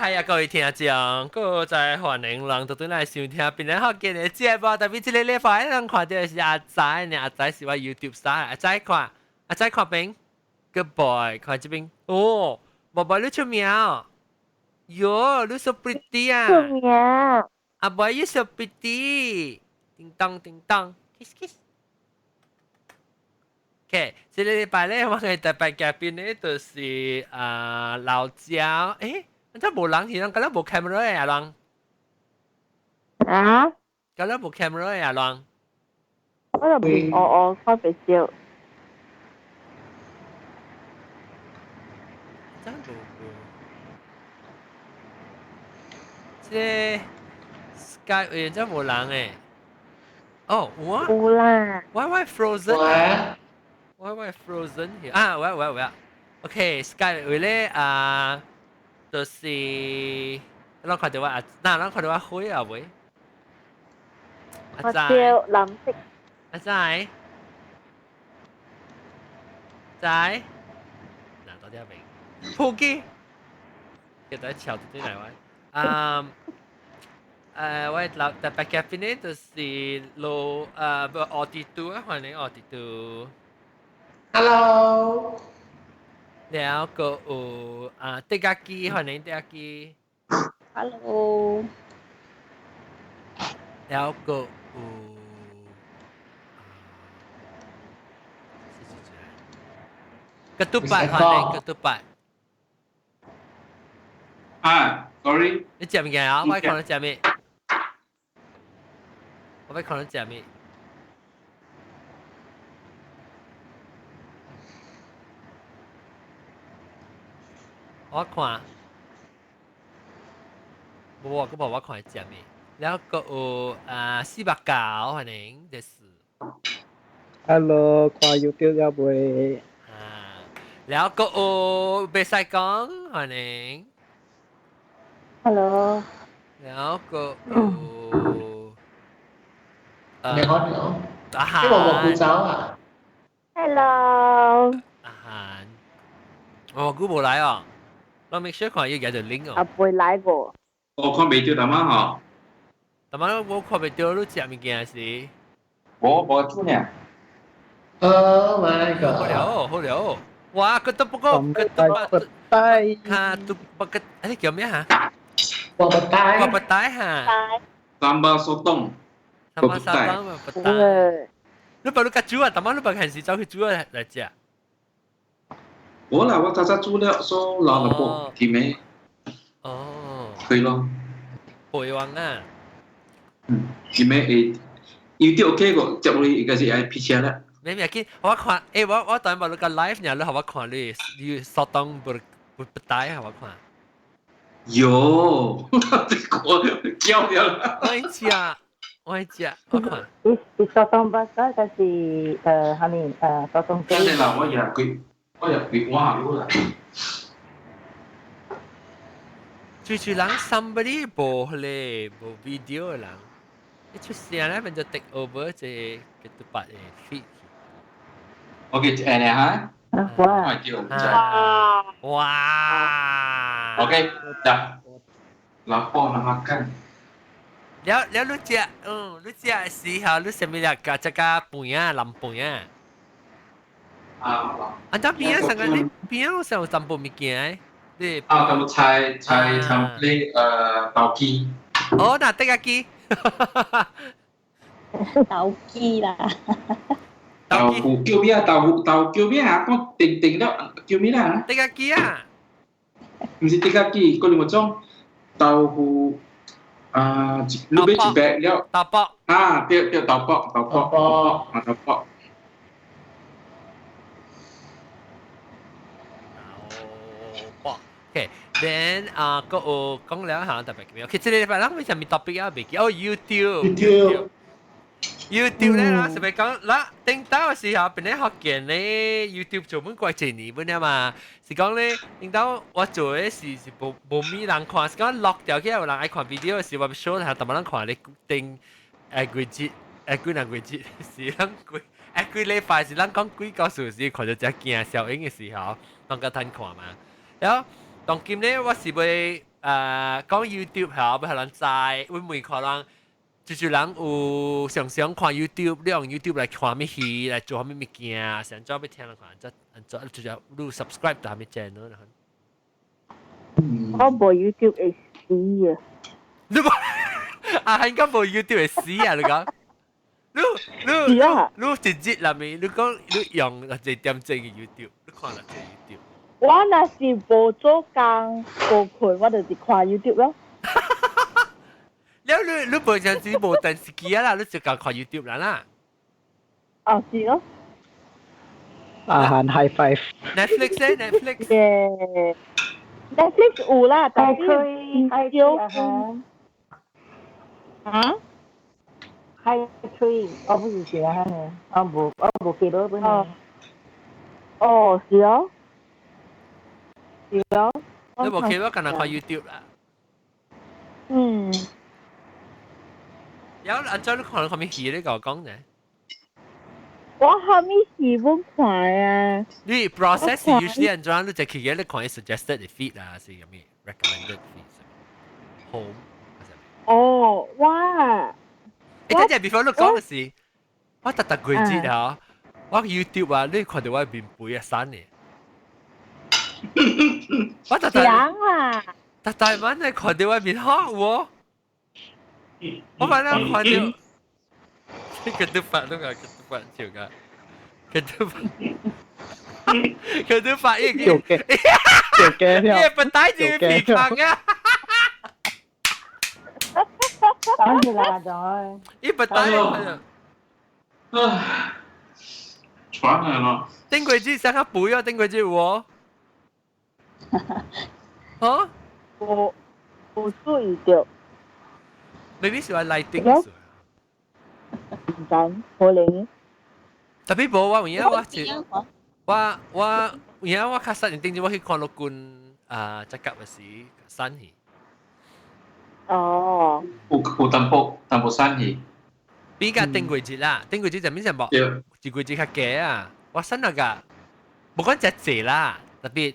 係啊，各位聽眾，閣再歡迎人都轉來收聽邊個福建的節目。特別這個禮拜，咱看著的是阿仔呢，阿仔是我 YouTube 上，阿仔看，阿仔看邊，Good boy，看這邊，哦，寶寶你出名，喲，你 so pretty 啊，出名，阿boy you so pretty，叮當叮當，kiss kiss。OK，這個禮拜咧，我嘅特別嘉賓咧，就是啊老焦，誒，這無人去，人敢若無 camera 的啊人？啊？敢若無 camera 的啊人？我就唔，我看袂著。真無無。這個 Skype 欸，這無人欸。哦，有啊。有啦。 Why frozen？Why frozen here？啊，喂喂喂，OK，Skype 位咧啊，就是咱看著我阿，那咱看著我花啊未？阿仔，藍色。阿仔，仔，嗱，到底未？破機，叫大家敲對來玩。啊，我老特別嘉賓咧，就是羅不奧迪都啊，歡迎奧迪都。 Hello，了閣有啊，德家基，歡迎德家基。 Hello，了閣有啊，是是是，個嘟八，歡迎個嘟八。啊，sorry，你食物件啊？我看你食咩？我欲看你食咩？我看，無我閣無我看伊食咩，了閣有啊四百九，歡迎就是。 Hello，看 YouTube 了未？啊，了閣有袂使講，歡迎。 Hello。了閣有。你好，你好。阿涵。你無無走啊？Hello。阿涵。哦，佢無來哦。我 make sure 看伊舉著 link 哦。啊，袂來無？我看袂著淡仔吼。淡仔我看袂著你食物件時。無無煮呢。Oh my god！好了好了，哇，佢都不過佢都不帶，卡都不個，哎叫咩嚇？鍋不帶。鍋不帶嚇。 Sambal sotong。 Sambal sotong 不帶。你把你家煮啊？淡仔你把平時走去煮來食。無啦，我早早煮了，所以老了不甜咩？哦，可以咯。陪王啊。嗯，甜咩會，有啲 OK 個，接落去應該是愛 PCR 啦。咩咩見我看，欸我我等下你個 live 呢，你予我看你你 sotong 不不不帶予我看。有，這個叫掉了。我食，我食，我看。伊是 sotong bakar 還是啥物sotong？真係啦，我入幾。我入幾碗好啦。就是人 somebody 無咧無 video 的人，一出聲咧變做 take over 這個嘟八的 feed。 OK，按呢哈。哇！哇！OK，dah。Lapar nak makan。了了，你食，嗯，你食的時候，你啥物來加這個飯啊，淋飯啊？啊，啊，這邊啊，上個你邊啊，有淡薄物件的，啊，咁菜菜菜咧，豆機。哦，那得個機。豆機啦。豆腐叫咩啊？豆腐豆叫咩啊？講定定了叫咩啦？得個機啊？毋是得個機，嗰兩個種豆腐啊，你買一百了。豆卜。啊，對對，豆卜豆卜啊，豆卜。 OK，then 啊，閣有講了下特別咩？OK，這個禮拜咱為啥物 topic 啊？袂記哦，YouTube。YouTube 咧啦，是咪講啦？頂頭嘅時候，本來福建咧 YouTube 做滿過一年本了嘛，是講咧頂頭我做嘅是是無無物人看，是講落掉起來有人愛看 video 嘅時，我 show 下，淡薄人看咧頂幾節幾若幾節，是咱幾幾禮拜是咱講幾個數時看著只鏡小影嘅時候，當較趁看嘛。然後當今咧，我是欲講 YouTube 係欲予人知，會問可能就是人有常常看 YouTube，你用 YouTube 來看咩戲，來做啥物物件，想做欲聽人看，這做就是你 subscribe 到啥物 channel。我無 YouTube 會死啊！你無啊？應該無 YouTube 會死啊！你講，你你你一日內面，你講你用偌濟點鐘嘅 YouTube，你看偌濟 YouTube？我若是無做工無睏，我就是看 YouTube 咯。了你你本身是無電視機啊啦，你就共看 YouTube 啦啦。啊，是咯。啊，行 high five。 Netflix 咧，Netflix。耶，Netflix 有啦，但是唔少。啊？開吹，我不是是啊，我無記得本。哦，是哦，是哦。你無記得，敢若看 YouTube 啦。嗯。有阿張你看啥物戲？你共我講呢？我啥物戲冇看啊？你 process usually 按怎？你就去你看 suggested feed 啊，是啥物 recommended feed？Home。哦，哇！欸，等陣 before 你講嘅是，我特特過節啊，我 YouTube 啊，你看到我面背啊散嘅。我特特啊！特特晚你看到我面黑喎，我反正看到，ketupat 都係 ketupat 笑㗎，ketupat ketupat 已經條嘅條嘅你不帶住皮扛啊！講住啦，仲伊不帶啊！唉，喘嚟咯。頂過節上下背啊，頂過節喎。嚇？我有注意到。 maybe 是話 lighting。唔知，可能。特別無我有影我是我我有影我較細陣頂陣我去看陸軍啊，這甲時散去。哦。有淡薄淡薄散去。比較頂過節啦，頂過節就免成無，一個節較低啊。我散那個，無講真濟啦，特別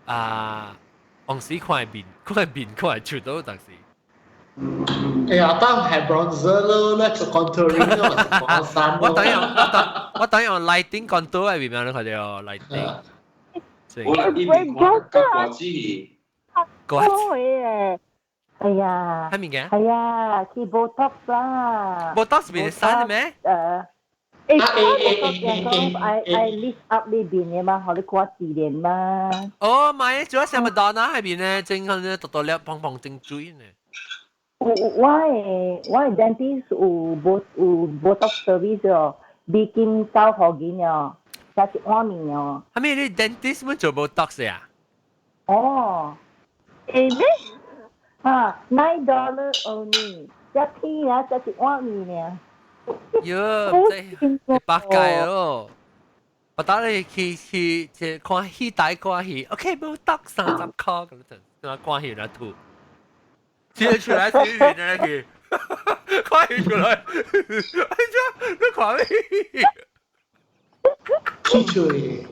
啊，往時看面，看面看出到當時。哎呀，當係 bronzer 咯，咧做 contouring 咯，講衫我等用我等我等用 lighting contour 喺邊樣你看到 lighting。我來呢邊看較瓜子。瓜子。係啊。係咪嘅？係啊，去 Botox 啦。 Botox 變生嘅咩？誒。誒，我愛 lift up 呢邊嘅嘛，予你看自然嘛。哦，唔係，主要是麥當娜喺邊咧，正可能獨獨粒砰砰正水呢。有我的 dentist 有 Botox service 哦，美金9箍銀哦，才一碗麵哦。係咪你 dentist 會做 Botox 啊？哦，會咩？啊，$9 only，只天啊，才一碗麵爾。喲，這百界咯。我打你去去去看戲台看戲，OK，Botox 30箍，咁就看戲來吐。接出來，接出來去，看戲出來，哎呀，你看咩？出去。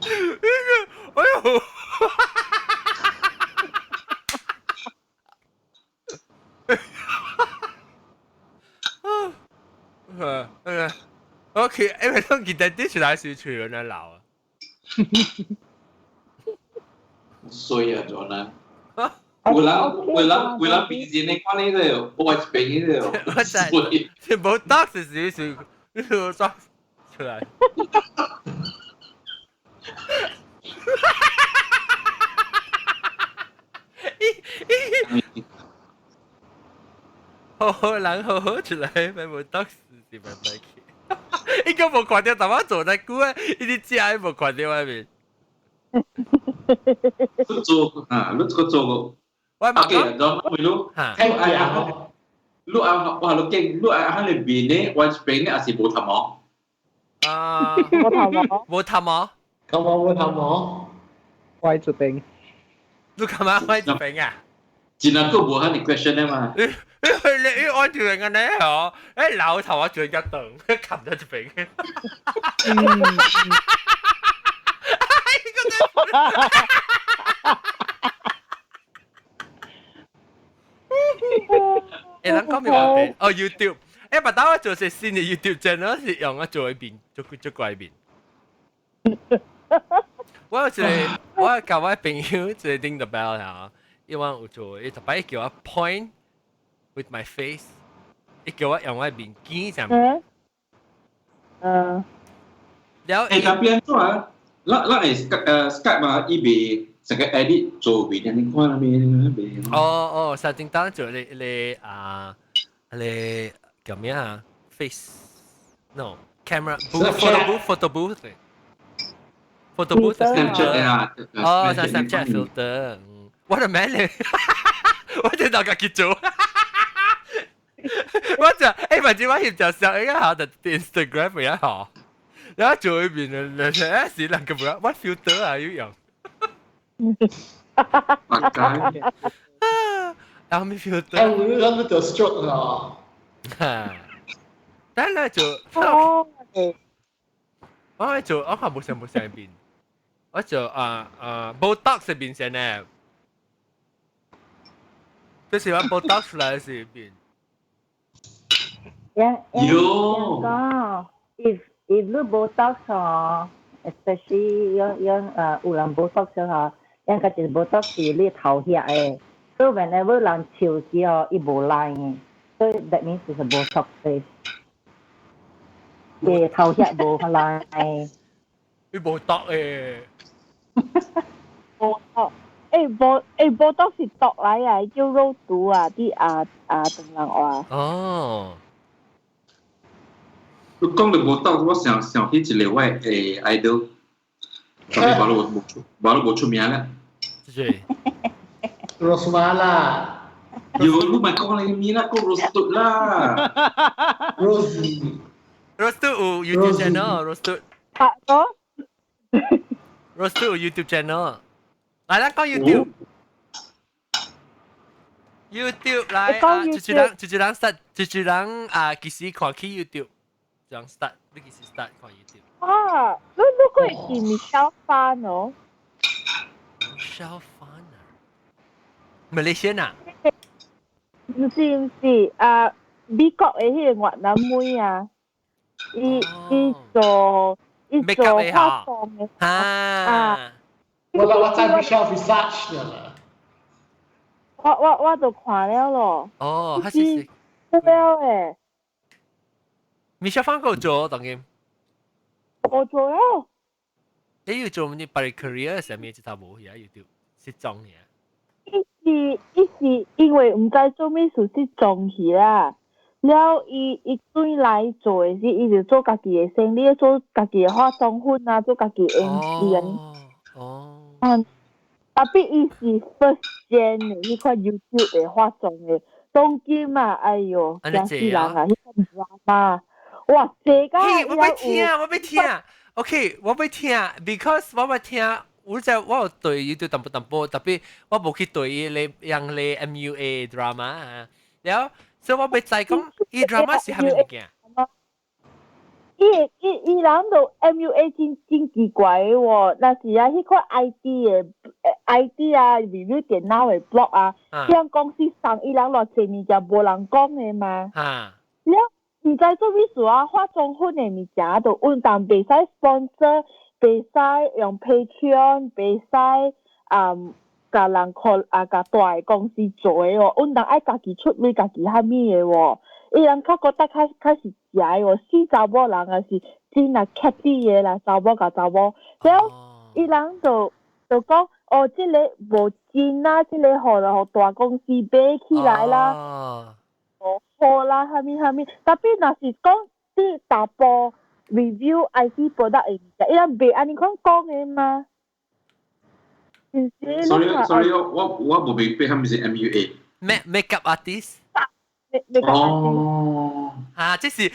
哎呦！OK，因為攏記得啲出來是出來鬧啊。衰啊，做呢。有人有人有人比人的看你個，我一邊個。我知，是無當是是是，你抓出來。好好人好好出來，咪無當是是咪咪去。應該無看到淡仔做那久啊，伊啲食無看到外面。你做啊？你個做過？我嘛講，你愛啊，你愛哇，你見你愛喺裏邊咧，我一邊咧也是無頭毛。啊，無頭毛，無頭毛。咁我無頭毛，我一邊。你幹嘛我一邊啊？真係個無喺你 question 啊嘛。你你你我一邊嘅咧嗬，誒老頭我轉一頓，冚咗一邊。哦 YouTube，不打我做隻新嘅 YouTube channel 是用我做一邊，做做怪面。我有一個，我教我朋友一個 ding the bell 嚇，伊話有做，伊特擺叫我 point with my face，伊叫我用我面見上面。了。特別做啊，咱咱會Skype 嘛，伊袂成個 edit 做面，你看啦面面。哦哦，實正當做你你啊，你叫咩啊？Face no camera booth photo booth photo booth photo booth Snapchat 啊，哦，就 Snapchat filter。我的咩咧？我真係家己做。我就反正我翕就上一個下就 Instagram 一下，然後做一邊咧，是兩個不要，what filter 啊要用？白解。然後咩 filter？我諗到就 stroke 啦。但係做，我做我看無上無上邊，我做啊啊 Botox 是邊先呢？這是我 Botox 出來是邊。有。 If 你 Botox 嗬，especially 樣樣有人 Botox 嗬，樣個就是 Botox 是你頭遐的，所以 whenever 人笑時吼，伊無 line 的，所以 that means it's a Botox face。嘅頭遐無 line。伊無毒誒。無毒，無無毒是毒來啊，叫肉毒啊，啲啊啊唐人話。哦。你講到無毒，我想想起一個我的 idol，特別無無出，無無出名啦。是。 Rosmah 啦。有，你咪講你名啦，講 Rose 啦。 Rosie。 Rose 有 YouTube channel，Rose。啊，講。 Rose 有 YouTube channel。來，咱講 YouTube。YouTube 來啊，一一人一一人 start，一一人啊，幾時看起 YouTube？這樣 start，你幾時 start 看 YouTube？啊，你會記 Michelle Phan 哦？Michelle Phan 啊？Malaysian 啊？毋是毋是啊，美國的彼個越南妹啊，伊伊做伊做化妝的啊。我知 Michelle Visage 啦。我就看了咯。哦，他是了誒。 Michelle Phan 有做當然。我做了。你要做咩？巴 career 上面這頭無嘢，YouTube 失蹤嘅。伊是伊是因為毋知做咩事失蹤去啦。了伊伊轉來做的是，伊就做家己的生意，做家己的化妝品啊，做家己的演員。哦。嗯，特別伊是 first gen 的彼款 YouTube 的化妝的，當今啊，哎喲，驚死人啊！彼款 drama，哇，這個我欲聽，我欲聽。OK，我欲聽，because 我欲聽，我就我有對 YouTube 淡薄淡薄，特別我無去對伊咧樣咧 MUA drama 啊，了，所以我欲知講伊 drama 是蝦米物件。伊伊伊人都 MUA 真真奇怪的喎，若是啊，彼款 IT 的 IT 啊，review 電腦的 blog 啊，彼人公司送伊人偌濟物件無人講的嘛。了，毋知做咩事啊？化妝粉的物件都穩當袂使 sponsor，袂使用 Patreon，袂使啊，共人 call 啊，共大的公司做的哦，穩當愛家己出錢，家己蝦米的喎。伊人較覺得較較是食的喎，死查某人也是真啊客啲的啦，查某共查某，了伊人就就講哦，這個無真啊，這個予予大公司買起來啦，哦好啦，蝦米蝦米，特別若是講啲大埔 review IT product 的物件，伊人袂按呢款講的嘛。 Sorry sorry，我無明白蝦米是 MUA。 Make up artist。哦，啊，這是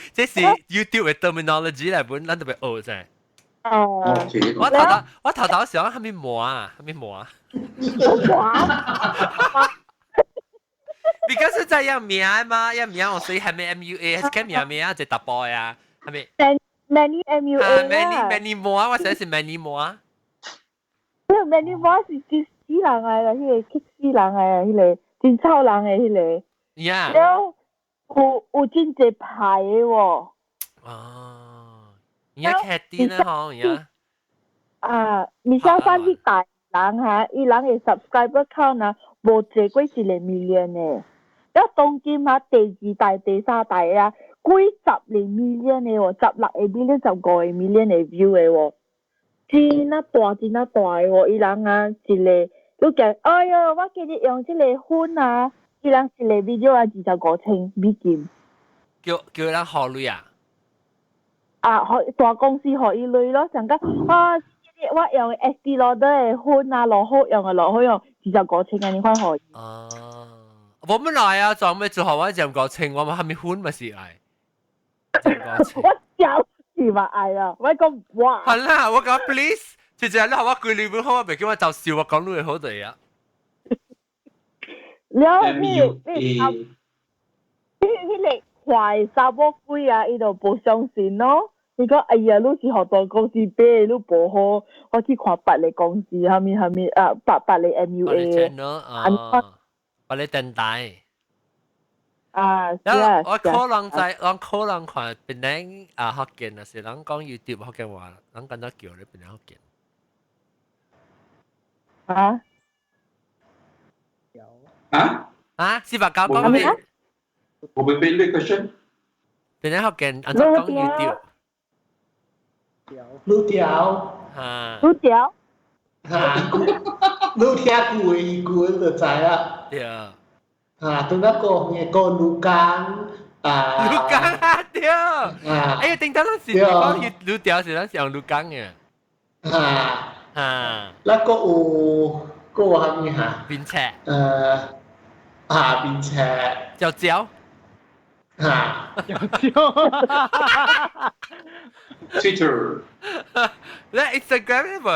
YouTube 的 terminology 來本，咱特別學啫。哦。我頭頭我頭頭想蝦米模啊，蝦米模啊。模。 Because 是這樣名嘛，樣名我所以係咪 MUA，係叫名名啊，就大波呀，係咪？Many MUA ？Many many 模，我寫是 many 模。 Many 模是激死人來啦，彼個激死人來，彼個真臭人的彼個。 Yeah。了，有真濟牌的喎。哦，而家劇啲啦，嗬，而家。啊，你像翻去大人哈，伊人的 subscriber count 啊，無濟過一個 million 的。了當今哈，第二代、第三代啊，幾十個 million 的喎，16個 million、15個 million 的 view 的喎，真啊大，真啊大的喎！伊人啊，一個你講，哎喲，我今日用這個粉啊，伊人一個 video 啊，25,000美金。叫人學鐳啊？啊，予大公司予伊鐳咯，上講啊，我用 Estee Lauder 的粉啊，落好用啊，落好用，二十五千按呢款予伊。哦，我們來啊，做咩做學我25,000，我嘛係咪粉咪是愛？我笑死嘛愛啊！我講哇。係啦，我講 please，直接你學我句你本好，我袂叫我就笑我講你好對啊。了，你彼個壞查某鬼啊，伊就無相信咯。伊講哎呀，你是予大公司買，你無好，我去看別个公司，啥物啥物啊，別個 MUA。啊，別個電台。啊，我可能在，我可能看檳城啊福建啊，是人講 YouTube 福建話，人敢若叫你檳城福建。啊？啊？啊？489講咩？我明白你 question。檳城福建，按怎講 YouTube？滷條。啊。滷條。哈，你聽舊的舊的就知啦。對啊。啊，對那個個滷羹啊。滷羹啊，對。啊。哎呀，頂當咱是講滷條是咱是用滷羹嘅。啊。啊。那個有個有啥物哈？面冊。啊，面冊。椒椒。啊。椒椒。 Twitter。你 Instagram 咧無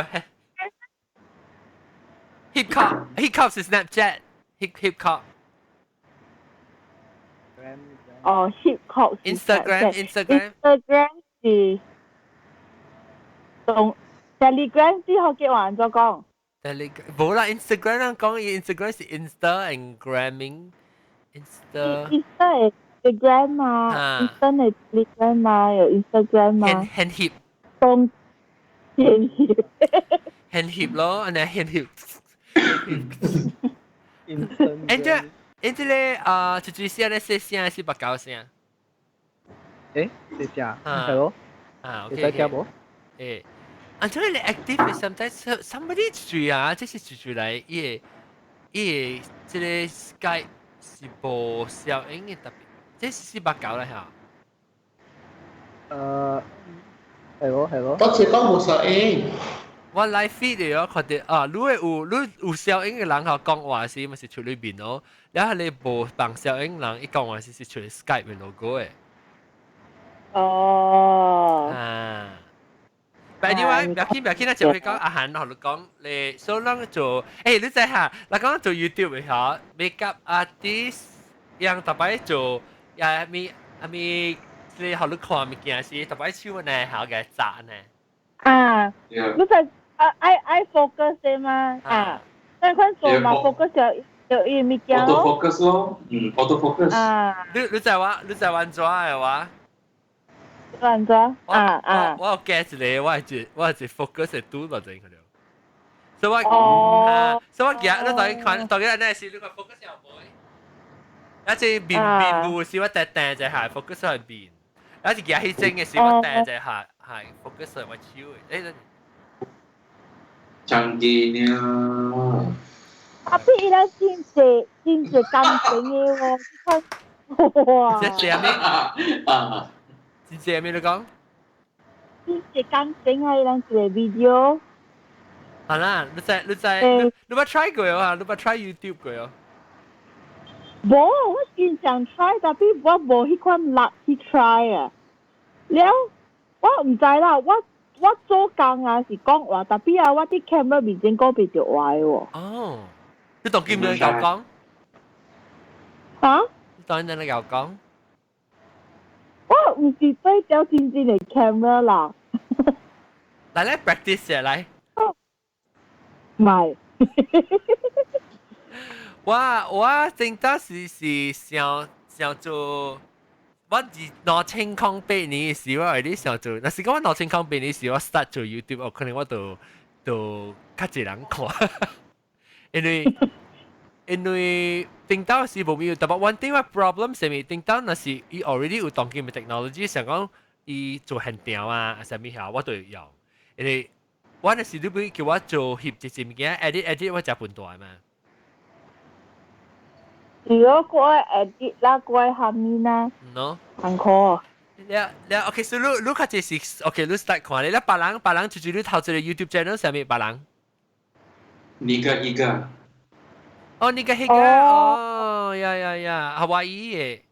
？Hip hop hip hop 是 Snapchat hip hip hop。哦，hip hop Instagram Instagram Instagram 是同 Telegram 之後叫還咗講。 Telegram 無啦，Instagram 人講 Instagram 是 Insta and Gramming。Insta Insta 係 Telegram 嘛，Insta 係 Telegram 嘛，有 Instagram 嘛。很很 hip。當很 hip。很 hip 咯，按呢很 hip。誒這誒這個啊，就最先咧細聲是目狗聲。誒，細聲，係咯。啊，會使聽無？誒，啊，這個你 active sometimes somebody 住啊，這是住住來，伊個伊個這個 Skype 是無消音的特別，這是489啦嚇。係咯係咯。當時講無消音。我 live feed 嚟我看到啊，你會有你有消音的人吼講話時，嘛是出裏面咯。然後你無放消音人，伊講話時是出 Skype 的 logo 的。哦。啊。But anyway，不要緊，不要緊，咱就會講阿韓，同你講，你所以咱做，欸，你知下，咱講做 YouTube 的吼，makeup artist，樣逐擺做，也咪啊咪，你予你看物件時，逐擺手呢，好嘅紮呢。啊，你知啊，愛愛 focus 的嘛？啊，但款做嘛 focus 就就伊物件咯。auto focus 咯，嗯，auto focus。啊。你知我，你知按怎的話？按怎？啊啊！我有加一個，我係 focus 係拄落陣去了。所以我啊，所以我今日你當看，當佢那時你看 focus 有無？一隻面面部時我掟掟一下 focus 係面，一隻舉起整嘅時我掟一下係 focus 係我手嘅。誒，長嘅呢？啊，比伊拉真濟真濟感情的喎，你看，哇！這這咩？啊！真濟咩你講？真濟感情啊！伊人一個 video。好啦，你再你再你你捌 try 過啊？你捌 try YouTube 過哦？無，我經常 try，但係我無彼款力去 try 啊。了，我毋知啦，我做工啊是講話，但係啊，我佇 camera 面前講袂著話的喎。哦，你當今你𠢕講？啊？你當今你𠢕講？我毋是對著真正的 camera 啦。來來 practice 下來。唔係。我我正當時是想想做，我自2008年時，我係啲想做，若是講我2008年時，我 start 做 YouTube，我可能我就較濟人看，因為頂到時無咩，但係 one thing 我 problem 係咪頂到若是伊 already 有當今嘅 technology，想講伊做現場啊，啥物下我都會用，因為我若是你欲叫我做翕一隻物件 edit edit 我誠笨大嘛。如果我 edit 啦，我下面啦，喏，辛苦。了了，OK，所以你較濟是 OK，你 start 看咧，了別人就是你頭一個 YouTube channel 啥物別人？你個一個。哦，你個迄個哦，呀呀呀，夏威夷的。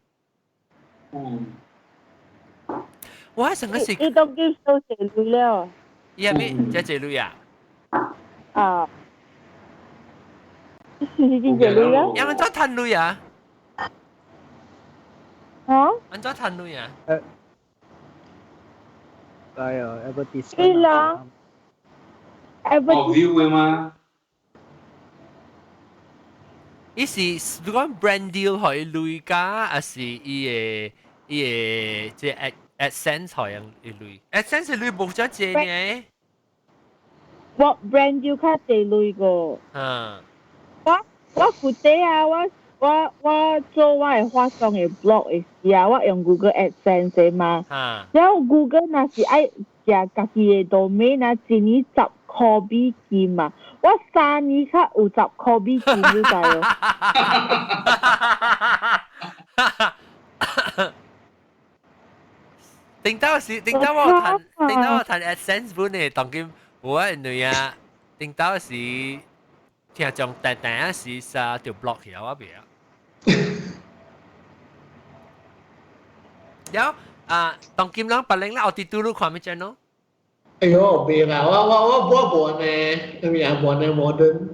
我上個是。伊都叫收謝鐳了。伊係咩？這濟鐳啊？啊。是真濟鐳啊？有按怎趁鐳啊？啊？按怎趁鐳啊？哎呀，advertisement。對啦。哦，view 嘅嘛。伊是你講 brand deal 予伊鐳㗎，還是伊的這 AdSense 予人伊鐳？AdSense 鐳無遮濟呢？我 brand deal 較濟鐳個。我舊底啊，我做我的化妝的 blog 的時啊，我用 Google AdSense 的嘛。然後 Google 若是愛食家己的 domain 啊，一年10箍美金嘛。我3年較有10箍美金，你知無？頂到時，頂到我趁，頂到我趁 AdSense 本的，當今無啊，因為啊，頂到時聽講定定啊時啥就 block 起來我袂啊。了啊，當今人別人啦，後佇拄你看咩 channel？哎喲，袂啦，我無呢，啥物啊，無呢 modern。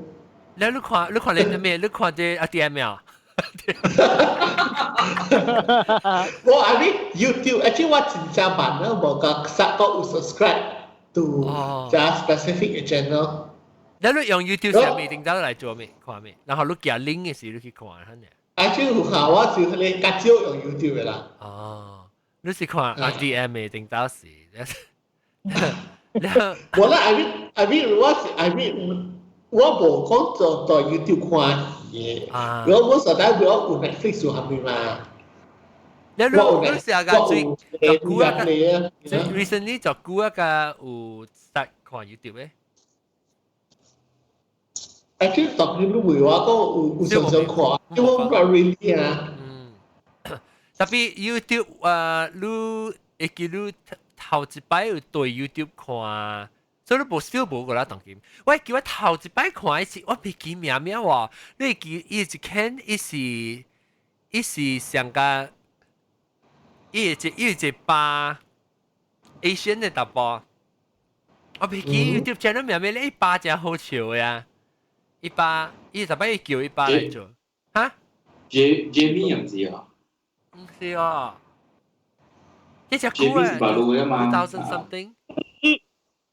了你看你咩？你看這阿 D M 啊？我 I mean YouTube actually 我真正慢啦，無個實個有 subscribe to 這 specific channel。了你用 YouTube 上面頂到來做咩？看咩？然後你寄 link 的時，你去看下呢。 Actually 有下我就彼個較少用 YouTube 的啦。哦，你是看阿 D M 的頂到時。無啦，I mean 我是 I mean 我無講做做 YouTube 看戲的，我我實在我有 Netflix 有啥物嘛。你成個最就久啊個，recently 就久啊個有 start 看 YouTube 的。 Actually，當然你會話講有常常看，因為我唔 really 啊。嗯，特別 YouTube 啊，你會記你頭一擺有對 YouTube 看，所以你無少無過啦當今。我記我頭一擺看一次，我袂記名名喎。你會記伊一間伊是上個，伊一巴 Asian 的查埔。我袂記 YouTube channel 名名咧，伊巴誠好笑的啊！伊巴伊逐擺伊叫伊巴來做，哈？Jamie 唔是啊？毋是哦。這隻久啊，2000 something。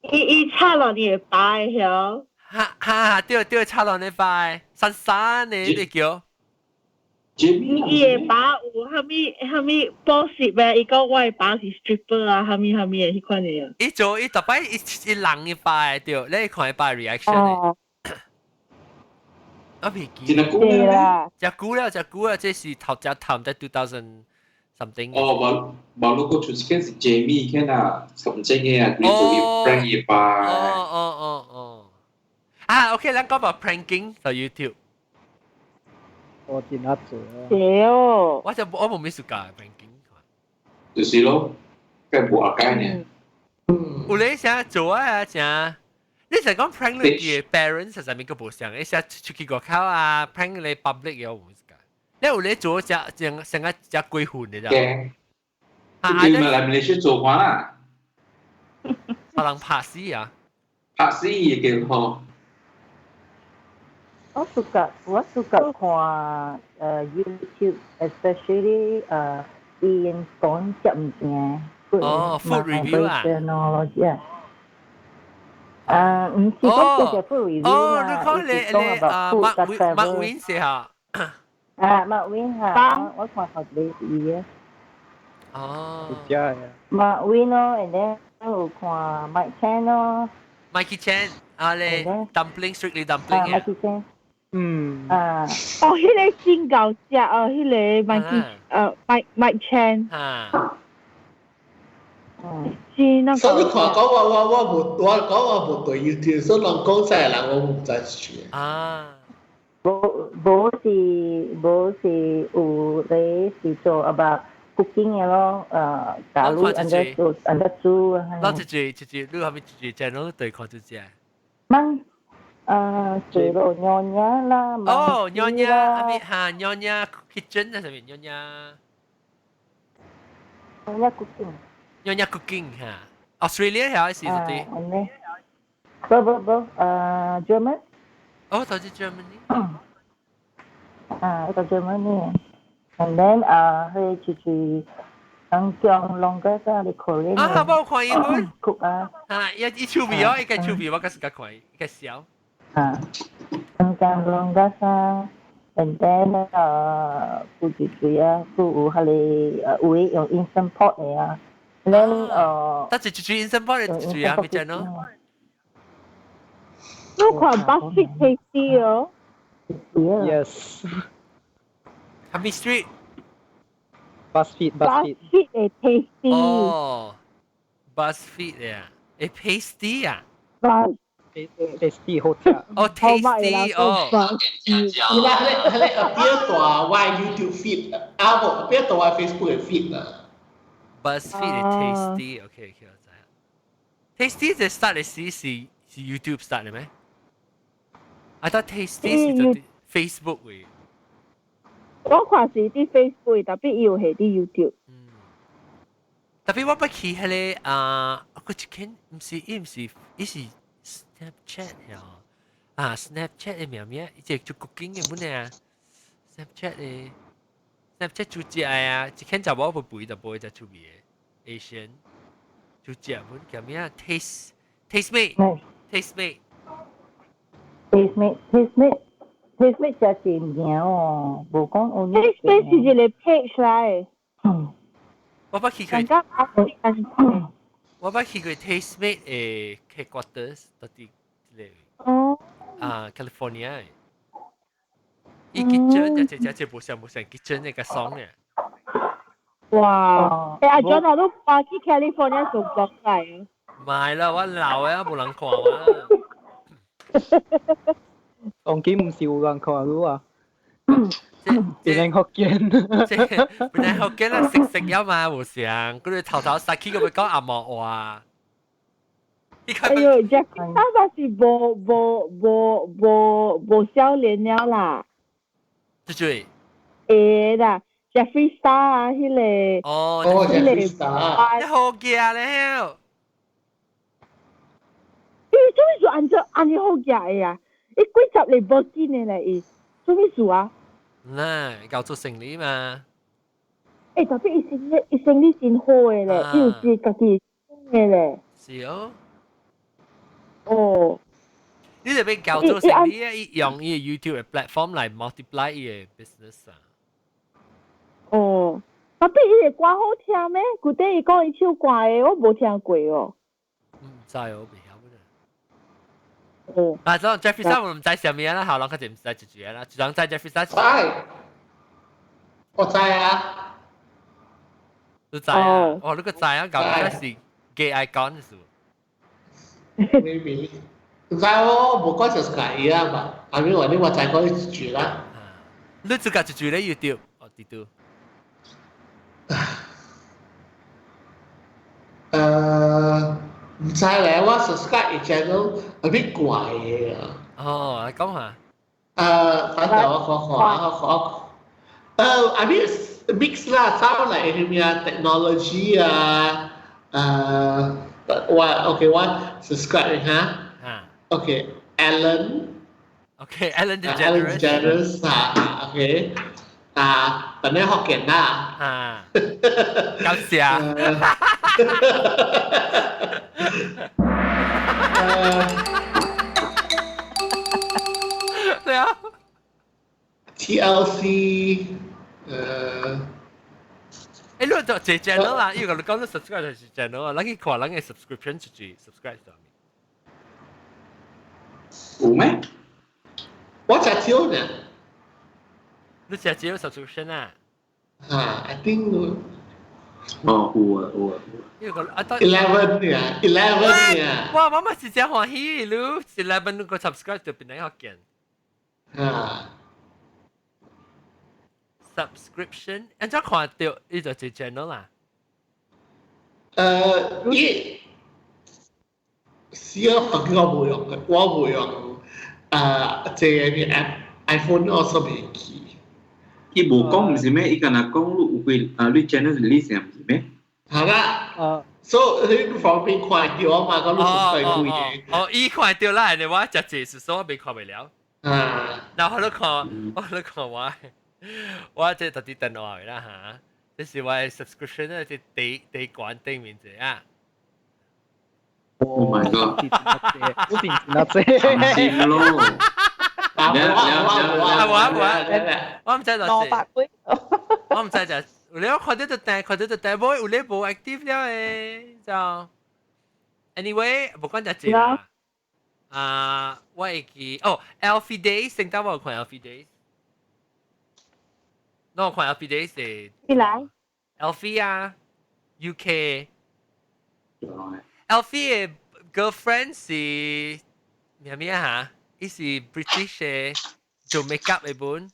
伊插落你的巴曉。哈哈，對對，插落你巴，散散的你叫。伊的爸有啥物啥物補習的，伊講我的爸是 stripper 啊，啥物啥物的彼款的啊。伊做伊逐擺伊伊人伊爸的對，你看伊爸 reaction 的。我袂記。真久了，誠久了，誠久了，這是頭隻頭在 2000 something。哦，無無，如果出間是 Jamie 看啊，從正的啊，佢做伊 prank 伊爸。哦哦哦哦。啊，OK，咱講到 pranking 在 YouTube。我真係做啊。對哦。我就我無咩暑假 pranking。就是咯，梗無阿解呢。有咧啥做啊？誠，你就講 prank 你嘅 parents 實在咪個無相，你寫出去外口啊，prank 你 public 嘅我無時間。你有咧做只成成個只鬼魂的咋？驚。啊！你咪來馬來西亞做看啦。可能拍死啊！拍死也叫好。我 suka 看YouTube，especially 伊講食物件。哦，food review 啊。啊，毋是講食 food review 哦，啦，你講你你啊，Mark Win 是哈？啊，Mark Win 嚇，我看頭一個是伊嘅。哦。真係。 Mark Win 咯，and then 有看 Mike Chan 咯。 Mikey Chan 啊咧，dumpling strictly dumpling 啊，Mikey Chan。嗯。啊。哦，彼個真𠢕食哦，彼個 Mikey Mike Chan。啊。嗯。是那個。所以你看講我無我講我無對 YouTube，所以人講真係人我唔知是啊。無無是無是有咧是做 about cooking 嘅咯，假如按照做按照煮。攞一隻一隻，你後面一隻 channel 對看一隻。蚊做咯 Nyonya 啦。哦，Nyonya，阿咪嚇 Nyonya kitchen 啊，上面 Nyonya。 Nyonya cooking。 Nyonya cooking 嚇，Australia 係是啲。不不不，German。哦，就係 Germany。啊，一個 Germany。And then 佢就是人講 longer 個你 Korean。啊，我看伊本。 cook 啊。啊，一一手味哦，一個手味我個時間看，一個笑。啊，人講 longer 啊，and then 有一堆啊，佢有彼个有的用 instant pot 的啊，and then 但是一堆 instant pot 的一堆啊，咪真咯。你看 BuzzFeed Tasty 哦。 Yes。係咪 street？ BuzzFeed BuzzFeed。 BuzzFeed 的 Tasty。哦，BuzzFeed 啊，誒 Tasty 啊。 Tasty 好食。哦，Tasty 哦。你啦，彼个彼個變大我 YouTube feed，啊無變大我 Facebook 的 feed 啦。 BuzzFeed 的 Tasty，OK OK 我知。Tasty 這 start 的時是是 YouTube start 的咩？I thought Tasty 是做 Facebook 嘅。我看是佇 Facebook，特別伊有下佇 YouTube。特別我捌去彼个啊，我一間毋是伊毋是伊是 Snapchat 呀，啊 Snapchat 的名名，伊這做 cooking 的本啊，Snapchat 的 Snapchat 煮食啊，一間查某不肥就無只出味的 Asian 煮食本叫咩啊？Taste Taste Mate Taste Mate Taste Mate Taste Mate Taste Mate 食是物件哦，無講有。 Taste Mate 是一個 page 來。我捌去過。我捌去過 Taste Mate 的 headquarters 到佇這個。哦。啊，California。伊 kitchen 就只只無像無像 kitchen 那個爽嘅。哇！阿 John 啊，都搬去 California 做 blog 嚟。唔係啦，我老啊，無人看我。當今毋是有人看你啊？變成福建，變成福建啦，食食了嘛，無相，佢哋頭頭殺起個會講阿毛話。哎呦，Jeffree Star 是無無無無無少年了啦。對對。會啦，Jeffree Star 啊，彼個。哦，哦，Jeffree Star。你好驚咧！伊做咩事按照按呢好驚的啊？伊幾十年無見的咧，伊做咩事啊？嗱，搞做生理嘛。特別伊生理，伊生理真好的咧，伊有是家己的咧。是哦。哦。你特別搞做生理啊！伊用伊 YouTube 的 platform 來 multiply 伊的 business 啊。哦，特別伊的歌好聽咩？舊底伊講伊唱歌的，我無聽過哦。唔知我未曉本。哦。啊，所以 Jeffree Star 我唔知啥物啦，後人較濟唔知一句啦，就人知 Jeffree Star。知，我知啊。你知啊？哦，你個知啊？搞到是 gay icon 是？ Maybe。唔知我無講就是介意啊嘛，阿咪話你我知講一句啦。你自家一句咧 YouTube，哦，啲都。唔知咧，我 subscribe channel 有啲怪嘅啊。哦，你講下。反正我看看我看，I mean mix 啦，sound like 咩啊 technology 啊，我 OK 我 subscribe 哈。啊。 OK Ellen。 OK Ellen Ellen DeGeneres。 DeGeneres 啊，OK 啊，本來福建啦。啊。感謝。對啊。TLC，欸，你就這 channel 啦，因為你講你 subscribe 就是 channel 啊，咱去看人嘅 subscription 就是 subscribe 上面。有咩？我食少呢。你食少 subscription 啊？啊，I think 哦，有啊，有啊。呢個啊， 11 呀，11 呀。哇，媽媽是真歡喜，你 11 個 subscribe 就變咗學見。啊。 subscription，按怎看到伊就一 channel 啦。伊是啊，我無用，我無用啊，這個 app iPhone 我所未記。伊無講毋是咩？伊敢若講你有幾啊？你 channel 是你啥毋是咩？係啦。所以你方便看到嘛？講你 subscribe 幾個？哦，伊看到啦，你我食這是所我未看袂了。啊。然後你看，我你看我。我這特啲電話啦嚇，這是我的 subscription 咧，是第第關頂面這啊。 Oh my god！我定那這。心咯。啊我我我唔知就蘿蔔杯。我唔知就，有咧看到就訂，看到就訂，無有咧無 active 了誒，就。Anyway，無管就這啦。啊，我會記哦，Alfie Days，聖誕我有看 Alfie Days。那我看 Alfie Days 是。你來。 Alfie 啊，UK。Alfie 嘅 girlfriend 是咩咩嚇？伊是 British 嘅做 makeup 嘅本。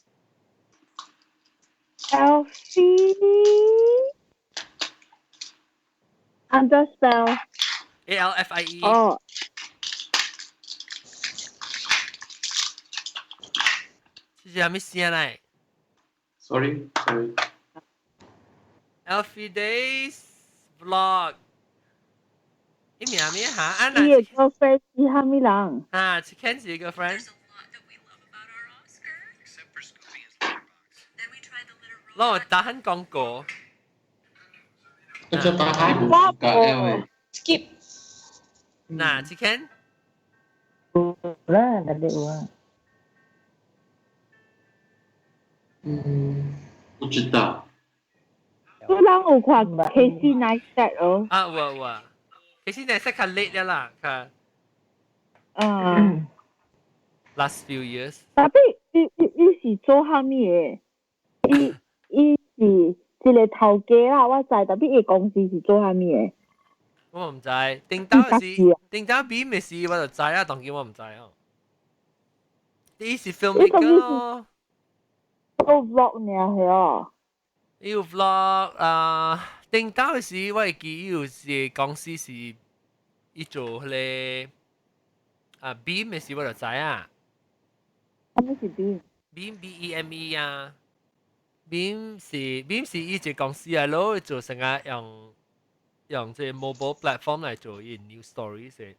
Alfie underspell ALFIE。哦。這是啥物聲來？Sorry, sorry. Alfie Days vlog。伊名咩嚇？啊，伊嘅 girlfriend 是啥物人？啊，是 Ken 是 girlfriend。攞打緊廣告。你就打開。我冇。 Skip。嗱，是 Ken。有啦，特別有啊。嗯，不知道。有人有看 Casey Neistat 哦。啊，有啊有啊，Casey Neistat 較 late 了啦，較。嗯。 Last few years。但係伊伊伊是做啥物的？伊伊是一個頭家啦，我知，但係伊公司是做啥物的？我唔知，頂頭是頂頭比咩事我就知啊，當今我唔知哦。伊是 filmmaker 咯。做 vlog 呢係哦。伊有 vlog 啊，頂頭時我會記伊有一個公司是伊做彼個啊 Beam 的時我就知啊。啥物是 Beam？ Beam B E M E 啊，Beam 是 Beam 是伊一個公司啊，攞做成個用用這個 mobile platform 來做伊 news stories 的。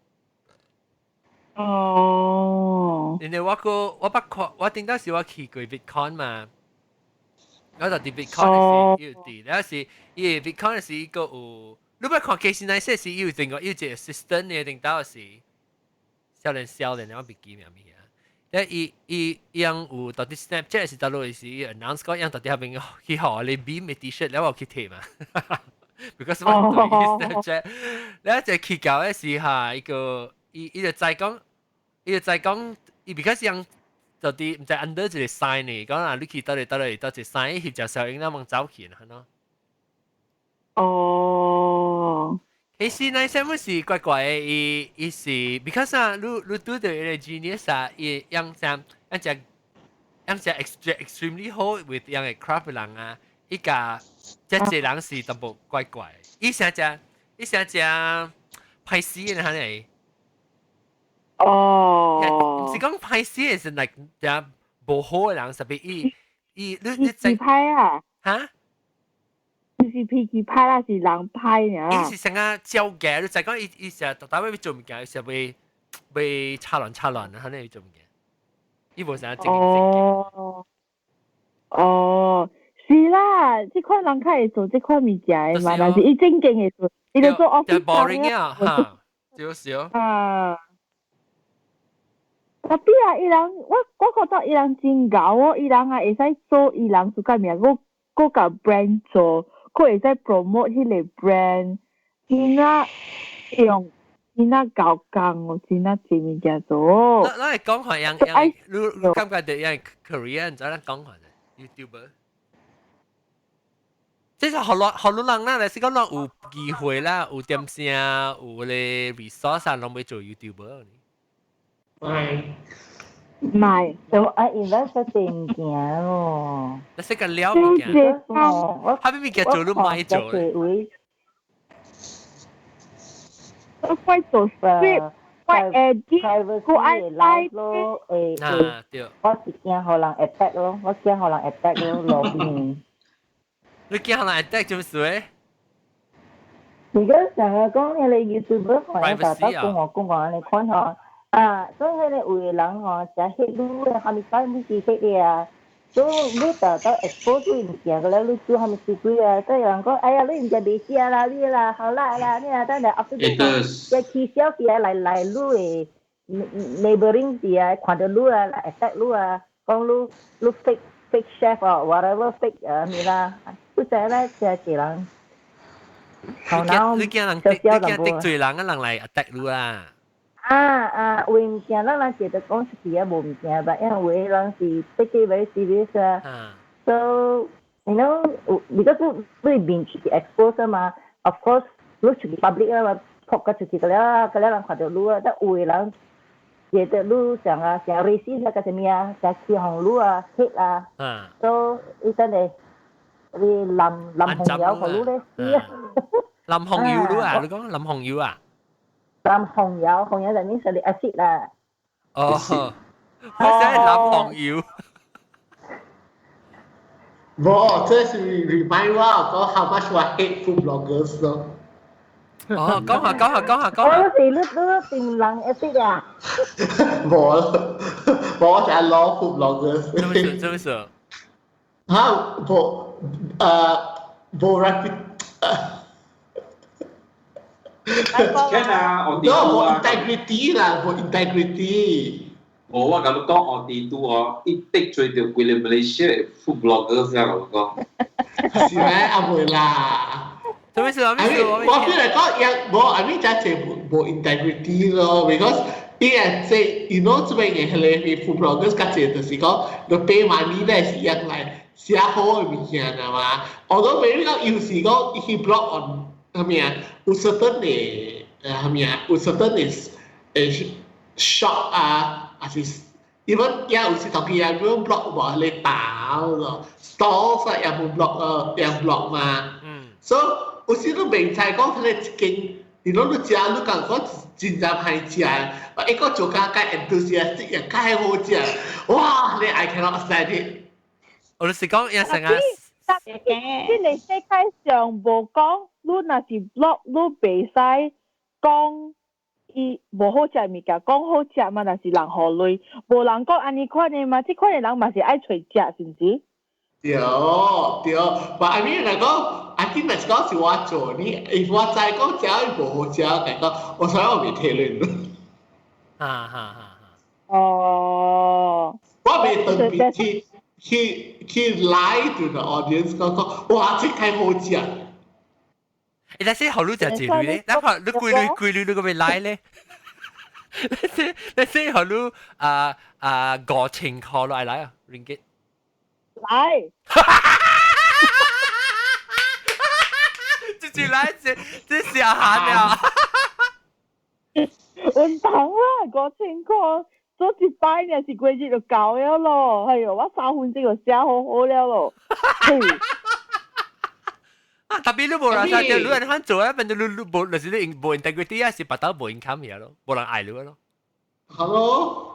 哦。因為我個我捌看，我頂當時我去過 VidCon 嘛，我就佇 VidCon 的時，伊有佇，了是伊 VidCon 的時伊閣有，你捌看 Casey Neistat 時，伊有另外有一個 assistant 的頂當時，少年少年，我袂記名物啊。咧伊伊伊樣有到底 Snapchat 是倒落時 announce 講，伊到底遐邊去予你 Beam 的 T-shirt，了我去摕嘛。because 我對 Snapchat，了就去到的時哈，伊個伊伊就知講，伊就知講，伊 because 樣就佇毋知 under 一個 sign 呢，講啊，你去倒嚟倒嚟倒一個 sign，翕隻小影咱往走去啦，喏。哦。其實那啥物是怪怪的，伊伊是 because 啊，你你拄著伊個 genius 啊，伊樣像樣只樣只 extremely 好 with 樣個 craft 的人啊，伊甲這濟人是淡薄怪怪，伊成只伊成只歹死的哈呢？哦。毋是講歹死的是 like 只無好的人，特別伊伊你你知歹啊？哈？是脾氣歹啦，是人歹爾啦。伊是成個招嘅，你就講伊伊成日特特要做物件，伊成會會插亂插亂啊，肯定做物件。伊無啥正經正經。哦，哦，是啦，這款人較會做這款物件的嘛，但是伊正經會做，伊就做 office 就 boring 啊，哈，就是哦。啊，特別啊，伊人我覺得伊人真𠢕哦，伊人啊會使做伊人自家名，閣共 brand 做，閣會使 promote 彼個 brand，真啊用真啊𠢕工哦，真啊濟物件做。咱會講看樣樣，你感覺著樣 Korean 怎樣講看 YouTuber？這是予予人啦，是講咱有機會啦，有點聲，有咧 resource 啊，攏欲做 YouTuber。係。唔係，就愛 invest 濟物件喎。你識個了物件，哈物物件做你莫做咧。我會做 script，會 edit，我愛 live 咯，誒，啊對。我是驚予人 attack 咯，我驚予人 attack 咯，路邊。你驚予人 attack 做咩事咧？而家成日講你 YouTuber 可能大家講我講講你看下。啊，所以彼個有的人吼，誠彼你的啥物啥物是彼個啊，所以你豆豆 expose 你物件個了，你做啥物事鬼啊？所以人講，哎呀，你毋食袂食啦，你啦，好啦啦，你啊，等下後尾再起消息來來你的 neighboring 啲啊，看著你啊，來 attack 你啊，講你你 fake fake chef 哦，whatever fake 啊物啦，不知咧，誠濟人。頭腦你驚人，你驚得罪人啊，人來 attack 你啊！啊啊，有物件咱人覺得講出去啊無物件吧，因為有的人是 take it very serious 啊。So because 你面出去 expose 嘛，of course 你出去 public 啊嘛，撲個出去個了，個了人看著你啊，但有的人覺得你像啊，像 racist 啊，個啥物啊，像起哄你啊，hate 啊。So 伊真係你淋淋紅油予你咧死啊！淋紅油你啊？你講淋紅油啊？淋紅油，紅油就means 係 acid 啦。哦，我想淋紅油。無，這是 remind 我講 how much 我 hate food bloggers 咯。哦，講下講下講下講下。我是你你定人 acid 啊？無，無我就 love food bloggers。做咩事？做咩事？嚇，無，無 rapid。聽啊，我 no，無 integrity 啦，無 integrity。無，我共你講，我哋拄哦，伊得罪著規个 Malaysia food bloggers 啊，我講。是咩？啊袂啦。做咩事啊？咩事？我變嚟講，也無，I mean 真係無 integrity 咯，because 伊係這，you know 這邊嘅彼個 food bloggers 較濟就是講，你 pay money 咧是用來寫好嘅物件啊嘛。although maybe 講有時講伊 blog on 啥物啊，有 certain 嘅啥物啊，有 certain 嘅shop 啊，還是 even 也有時當佢也冇 blog 話你打咯，stalls 啊也冇 blog 啊，也 blog 嘛。嗯。所以有時你袂知講佢一間，你攏你食，你講講真正歹食，一個做較較 enthusiastic 也較好食，哇！你 I cannot stand it。我就是講一成啊。這個世界上無講，你若是 blog，你袂使講伊無好食的物件，講好食嘛，若是人予鐳，無人講按呢款的嘛，這款的人嘛是愛揣食，是毋是？對對，but I mean 來講，I think 若是講是我做，你if 我知講食伊無好食，來講，我所以我袂提論。哈哈哈！哦，我袂特別去 lie to the audience 講講，哇，這太好食。欸，但是予你食幾鐳咧？那看你幾鐳幾鐳你閣欲來咧？你先予你啊啊5000塊來來啊，ringgit。來。直接來，這這下寒了。運動啦，5000塊，做一擺呢是幾日就夠了咯。哎喲，我3分鐘就寫好好了咯。啊，特別你無人啥，就你按呢做啊，變做你你無，就是你無 integrity 啊，是白頭無 income 嘢咯，無人愛你咯。 Hello。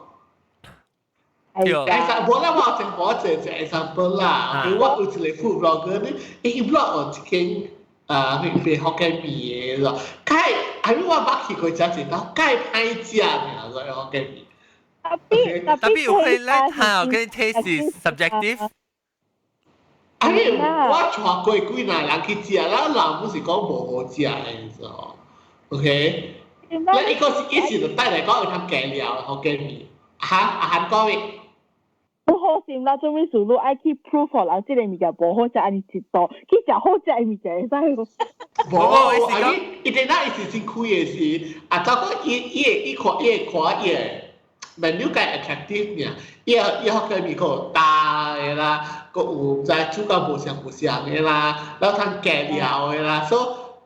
對。其實無啦，我先講一個 example 啦。我有一個 food blogger 呢，伊 blog 有一間啊，彼賣福建麵的咯。該係咪我捌去過食一道，蓋歹食爾，個福建麵。特別特別有可能哈，跟 taste 是 subjective。啊，因我帶過幾若人去食，咱人不是講無好食的，你知無？OK，咱一個是一時就帶來講有通加料福建麵，嚇阿韓國嘅。不好心啦，做咩事你愛去 prove 予人這個物件無好食，按呢一道去食好食的物件會使無？無，I mean，伊陣那伊是真虧的是，啊，就講伊伊會伊看伊會看伊的 menu 較 attractive 爾，伊伊學嘅物個大的啦，閣有毋知煮到無相無相的啦，然後通加料的啦，所以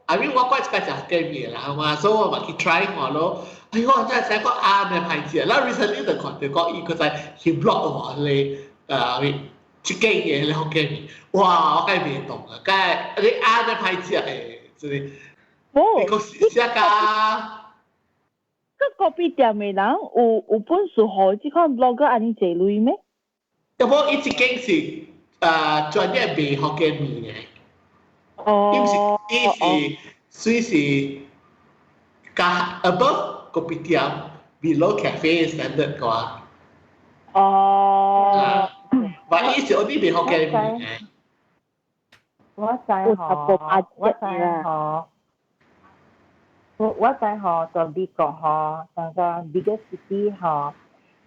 I mean 我怪一個食福建麵的人嘛，所以我嘛去 try 看咯。哎呦，真係成個啱嘅牌子啊！然後 recently 就看到講伊閣在去 blog 話迄個這間嘅迄個福建麵，哇！我梗係袂懂啊，梗係你啱嘅牌子啊，真係。無，你講寫甲。個咖啡店的人有本事予這款 blogger 按呢濟鐳咩？有無伊一間是專業賣福建麵的。哦。伊毋是，伊是算是較 above kopitiam below cafe standard 啩。哦。但伊是 only 賣福建麵的。我知吼，我知吼。我知吼，在美國吼，那個 bigger city 吼，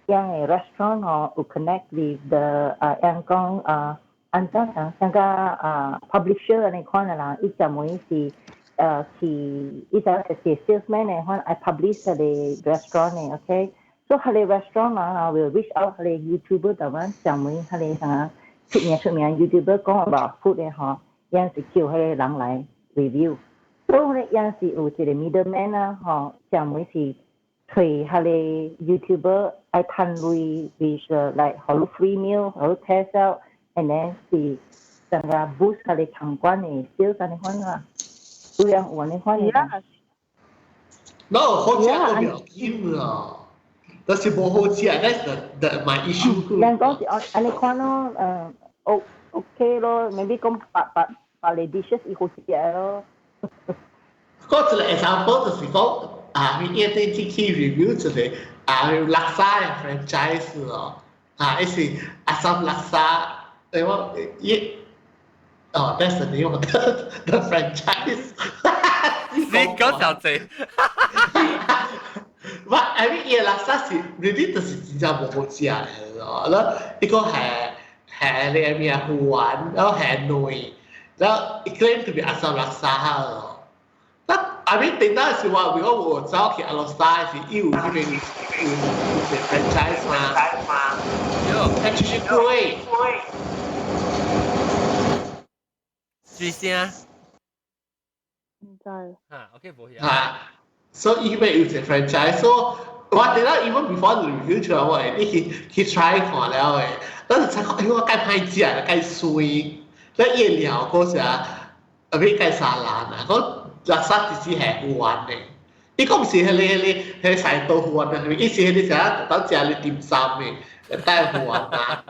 樣的 restaurant 吼有 connect with the 啊，樣講啊，按怎講，像個啊 publisher 按呢款的人，伊專門是去，伊就是 salesman 的款，愛 publish 彼个 restaurant 的，OK？所以彼个 restaurant 啊，will reach out 彼个 YouTuber 台灣專門彼个啥出名出名 YouTuber 講 about food 的吼，樣是叫彼個人來 review。所以咧，有時有一個 middleman 啊，吼，專門是揣彼个 YouTuber 愛趁鐳，with like 予你 free meal，予你 test out，and then 是整個 boost 彼个餐館的 sales 按呢款啊，有樣有按呢款的。 No，好食都袂要緊啊，但是無好食，that's the my issue。人講是按按呢款咯，O OK 咯，maybe 講百百百個 dishes 伊好食咯。嗰一個 example 就是講啊，伊一陣去 review 一個啊叻沙的 franchise 哦，啊，伊是阿三叻沙，對我伊哦，that's the name of the franchise。你講小濟。我 I mean 伊叻沙是 really 就是真正無好食的咯，然後伊個係係你咩啊芋丸，然後係軟，然後伊 claim to be 阿三叻沙咯。那 I mean 頂當時我如果我走去阿羅沙是伊有彼個有有 franchise 嘛，係就是貴。水聲。毋知。嚇，OK，無嚇，所以伊邊有一個 franchise，所以我頂當 even before the review 出來，我會你去去 try 看了的，但是才講，哎我介歹食，介衰，咱伊料嗰時啊，後尾介沙蘭啊，講垃圾只是係芋丸的，伊講毋是彼個彼個彼個菜豆腐丸啊，伊是彼個啥當食咧點心的，帶芋丸啊。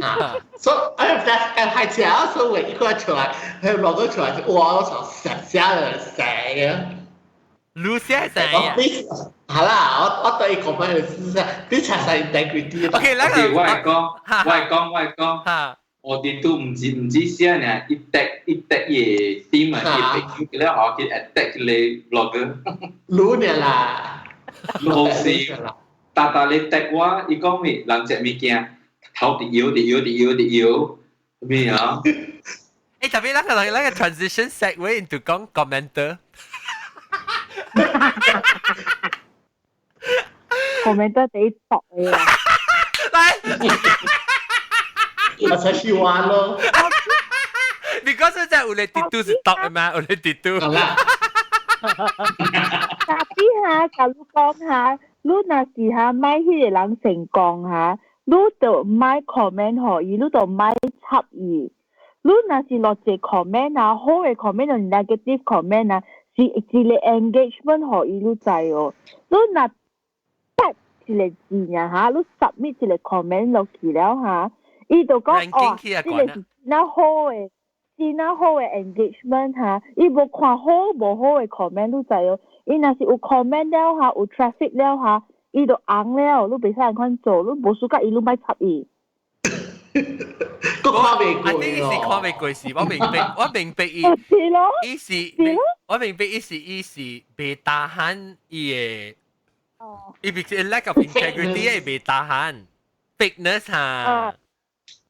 啊，所以哎，介歹食，所以一看出來，彼落個出來，哇！我想食食就死啊！你寫啥啊？好啦，我對伊講翻就是你查晒 integrity。 OK，來個我會講，我會講，我會講。我哋都毋止寫呢，一 tag 一 tag 伊 team 啊，伊朋友了後去 attack 個 blogger。滷呢啦，老是，逐逐你 tag 我，伊講咩？人食物件頭佇搖佇搖佇搖佇搖，咩啊？誒，特別那個 transition segue into 講 commenter。 commenter 第一讀嘅啊！來，我才喜歡咯。 Because 真係有你跌都是讀嘅嘛，有你跌都。好啦。但係哈，假如講哈，你若是哈買彼個人成功哈，你就莫 comment 予伊，你就莫插伊。你若是落一個 comment 啊，好嘅 comment 就 negative comment 啊，是一個 engagement 予伊，你知哦。你若 type 一個字爾哈，你 submit 一個 comment 落去了哈，伊就講哦，這個是真好嘅，真好嘅 engagement 哈，伊無看好無好嘅 comment 你知哦。伊若是有 comment 了哈，有 traffic 了哈，伊就紅了，你袂使按款做，你無輸甲伊，你莫插伊。個看袂過啊，你是看袂過是，我明白，我明白伊。是咯，伊是，我明白伊是伊是袂打喊伊的伊別 lack of integrity 伊袂 tahan fakeness 哈。啊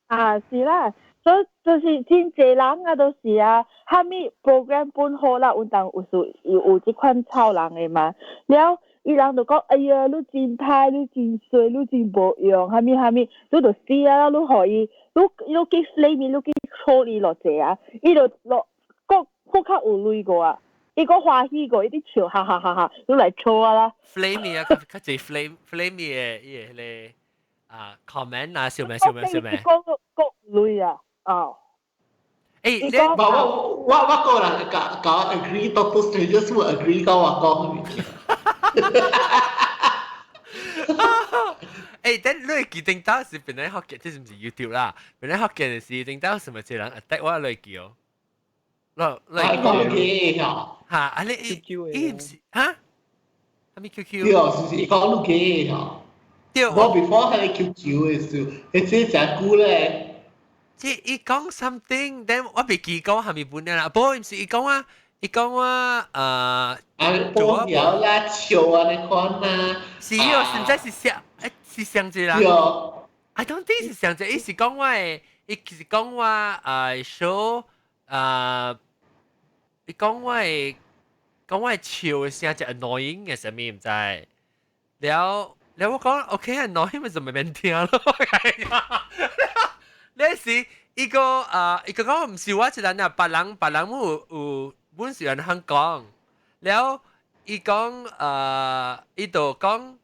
啊是啦，所以就是真濟人啊，都是啊，啥物 program 本好啦，有當有時有這款臭人的嘛，了伊人就講，哎呀，你真歹，你真衰，你真無用，啥物啥物，你就死啊！你予伊，你你去 flame 伊，你去處理落濟啊，伊就落閣閣較有淚過啊，伊閣歡喜過，伊佇笑，哈哈哈哈，你來笑啊啦。 flame 伊啊，較較濟 flame flame 伊的伊的彼個啊 comment 啊，笑咩笑咩笑咩。講閣淚啊，哦。欸，你我我我我個人講講 agree，多 strangers 會 agree 講我講。欸，但你會記頂到是本來學嘅，這是毋是 YouTube 啦？本來學嘅是頂到什麼一個人 attack 我來記哦。來來講嘅嚇。嚇！啊你伊毋是哈？啥物 QQ？對，是是講你嘅嚇。對。我 before 係 QQ 嘅時候，彼這誠久咧。即伊講 something，then 我袂記講啥物本啦。不過毋是伊講啊，伊講我啊，報曉啦，笑啊，你看啦。是哦，實在是上，欸，是上一個人。I don't think 是上一個，伊是講我的，伊是講我啊 show 啊，伊講我的，講我的笑的聲就 annoying 嘅啥物毋知。了了我講 OK annoying 咪就咪免聽咯。你是伊個啊，伊個講毋是我一人啊，別人別人有有本是人肯講，了伊講啊，伊就講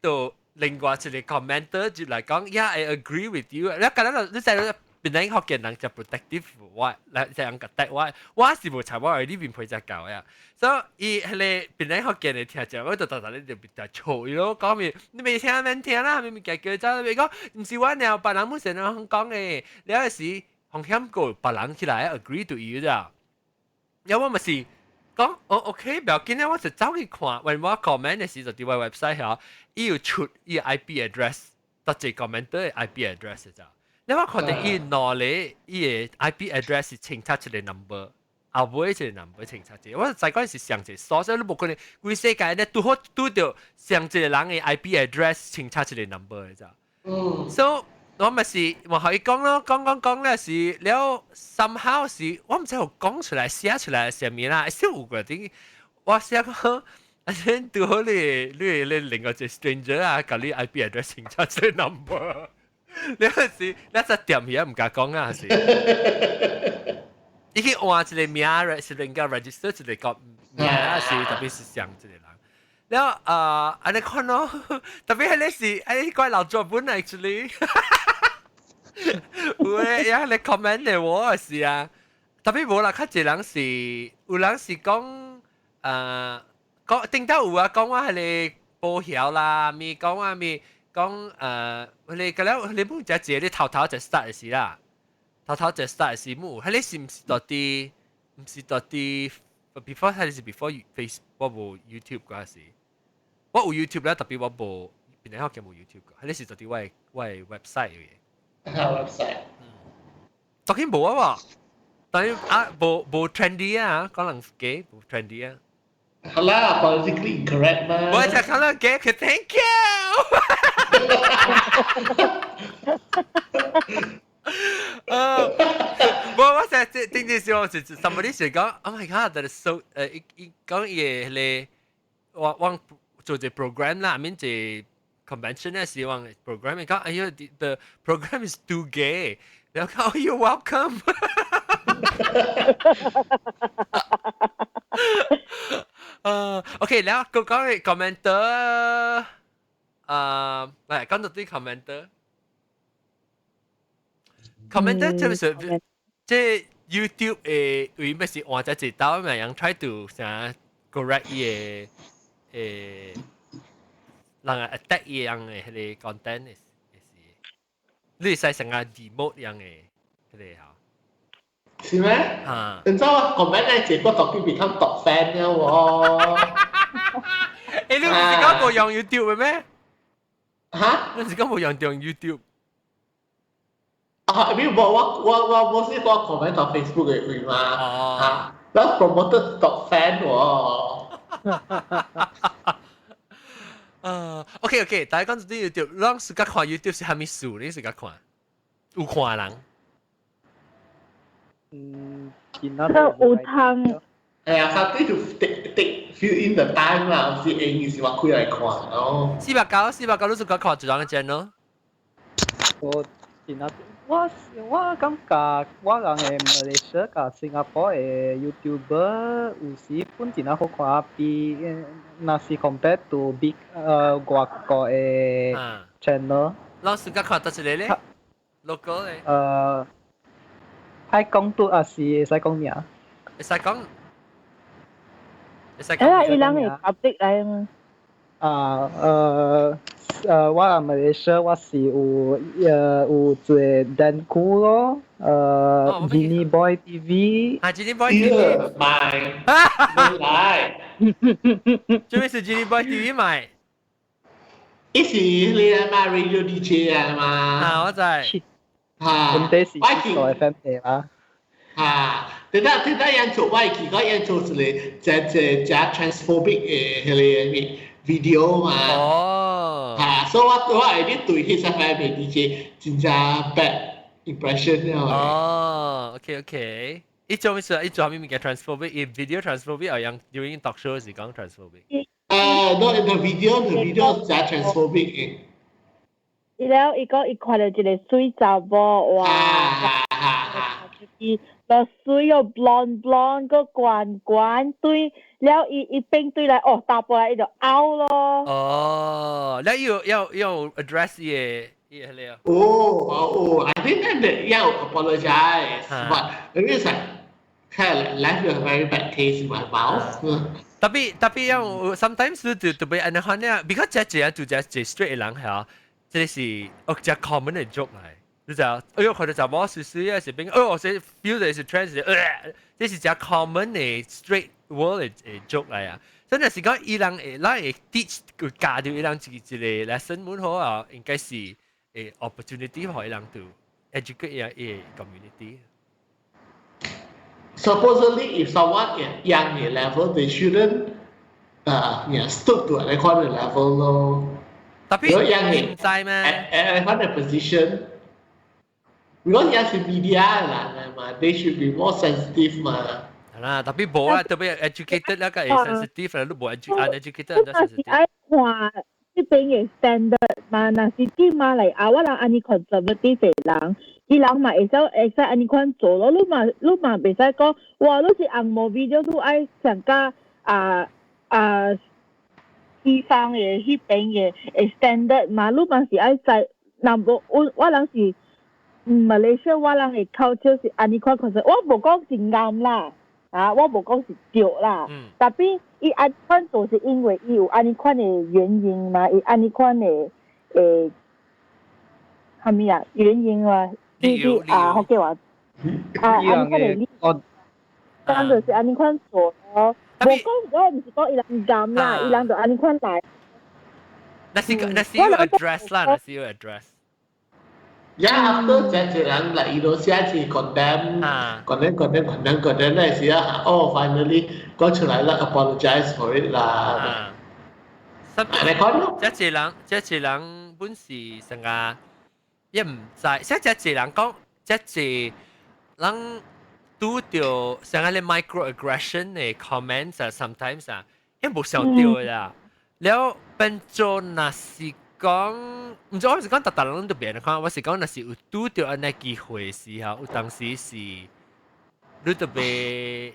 就另外一個 commenter 就來講，Yeah I agree with you。你覺得你知變成福建人就 protective 我，來這樣個帶我，我是無插我呢邊陪只教呀。所以伊彼個變成福建的聽者，我就逐逐咧就就笑伊咯，講咪你未聽免聽啦，咪咪叫叫走，咪講毋是我爾，別人本身攏講的，了時風險過別人起來 agree to 伊咋。了我嘛是講，哦 OK，不要緊咧，我就走去看，when 我 comment 的時就佇我 website 遐，伊有出伊 IP address，逐一個 comment 的 IP address 咋。你我看到伊兩個伊的 IP address 是清楚一個 number，後尾一個 number 清楚一個。我知講是上一個所以你無可能規世界咧拄好拄著上一個人的 IP address 清楚一個 number 的咋。嗯。所以我咪是我予伊講咯，講講講咧是了，somehow 是我毋知有講出來寫出來啥物啦，是有個啲我寫講。啊！你拄好你你你另外一個 stranger 啊，共你 IP address 清楚一個 number。你嗰時，你只店嘢唔敢講啊，是。伊去換一個名，是人家 register 一個名，是特別是上一個人。了啊，按呢看咯，特別彼個是，哎，怪老作本 actually。有誒，呀，你 comment 的我是啊，特別無啦，較濟人是，有人是講，講頂頭有啊，講我彼個保險啦，咪講我咪。講你個了，你本只一個你頭頭就 start 的時啦，頭頭就 start 的時冇，彼個是毋是到底，毋是到底 before 彼個是 before Facebook 我無 YouTube 嗰時，我有 YouTube 啦，特別我無，邊個學無 YouTube 個，彼個是到底我的我的 website 嘅。 website。當然無啊喎，但係啊無無 trendy 啊，可能假無 trendy 啊。好啦，politically incorrect 嘛。我就可能假，佢 thank you。我我成日頂住時我是 somebody 是講，Oh my God，that is so 伊伊講伊個咧，我我做一個 program 啦，免一 convention 咧是往 program，伊講，哎喲，the program is too gay，然後講，Oh you're welcome。OK，然後佢講嘅 commenter，嚟講到啲 commenter。commenter 即係即 YouTube 誒，為咩是換咗一刀嘛？人 try to 啥 correct 伊個誒，人 attack 伊樣的彼個 content 是是，你會使成個 demote 樣的彼個嚇。是咩？啊！你知我 comment 咧，結果特別 become top fan 了喎。欸，你唔是講無用 YouTube 嘅咩？嚇？你是講無用用 YouTube？啊，因為我我我我我是我 comment 到 Facebook 嘅位嘛。哦。嚇，然後 promoted top fan 喎。OK，大家講到啲 YouTube，咱自家看 YouTube 是蝦米事？你自家看？有看人？嗯，見啦。有通。哎呀，something to take fill in the time 啦，是用是話開來看哦。490，四百九，你自家看一個 channel？我見啦，我感覺我人嘅馬來西亞佮新加坡嘅 YouTuber 有時本真係好看，比若是 compare to big 外國嘅 channel。老師甲看佗一個咧？local 咧？愛講拄還是會使講名？會使講，會使講。哎，伊人會 public 來嘛？啊，我馬來西亞我是有做 Dan Ku 咯，Genie Boy TV。啊，Genie Boy TV 買，冇來。做咩是 Genie Boy TV 買？伊是你嘛 radio DJ 啊嘛。啊，我知。嚇，本地是做 FM 嘅啦。嚇，等下等下，人做我記講人做一個這 transphobic 嘅彼個 video 嘛。哦。嚇，所以我會啲對彼個 DJ 真正 bad impression。哦，OK OK。伊做咩事？伊做啥物物件 transphobic？伊 video transphobic，抑是 during talk show 是講 transphobic？No, the video 真 transphobic 嘅。伊了，伊講伊看到一個水查某，哇！伊落水又 blonde blonde 個懸懸對，了伊變對來，哦，打過來伊就拗咯。哦，了要 address 伊個伊個了。哦，I think that 要 apologize, but it's like kind of left a very bad taste in my mouth. Tapi 要 sometimes 就特別按呢款呢，because 這這就這這 straight 人係，這是哦這 common 的 joke 來。你知道？哎喲，看到查某水水啊，是變，哎喲，我 feel 到是 trans，這是真 common 的 straight world 的 joke 來啊。真係是講伊人會，咱會 teach 佢教到伊人一個 lesson 滿好啊，應該是opportunity 予伊人 to educate 伊個 community。 Supposedly, if someone at young level, they shouldn't yeah, stoop to 那款的 level 咯。 Tapi 樣唔知咩？At 那款的 position。Because 也是 media 啦嘛，they should be more sensitive 嘛。係啦，tapi 無啦，特別 educated 那個會 sensitive 啦，你無 uneducated 就 sensitive。愛看這邊的 standard 嘛，若是佇馬來亞，我人按呢 conservative 的人，伊人嘛會使按呢款做咯。你嘛袂使講，哇！你是紅毛 video，你愛上加西方的彼邊的 standard 嘛，你嘛是愛知，若無我人是馬來西亞，我人的 culture 是按呢款 conservative，我無講是𠕇啦，啊，我無講是對啦，tapi 伊按款做是因為伊有按呢款的原因嘛，伊按呢款的啥物啊原因嘛，理由啊，福建話啊，按呢款的理由，當就是按呢款做咯。無講我毋是講伊人𠕇啦，伊人就按呢款來。那是要 address 啦，那是要 address。 Yeah, after 這這人來，伊都寫是 condemn, condemn, condemn, condemn, condemn 那時啊，哦，finally 講出來啦，apologize for it 啦。你講咯。這這人本是成個也毋知，這這這人講，這這人拄著像個 microaggression 的 comments 啊，sometimes 啊，伊無想著啦。了變做若是講，毋知我是講逐逐人都變看，我是講若是有拄著按呢機會時候，有當時是你特別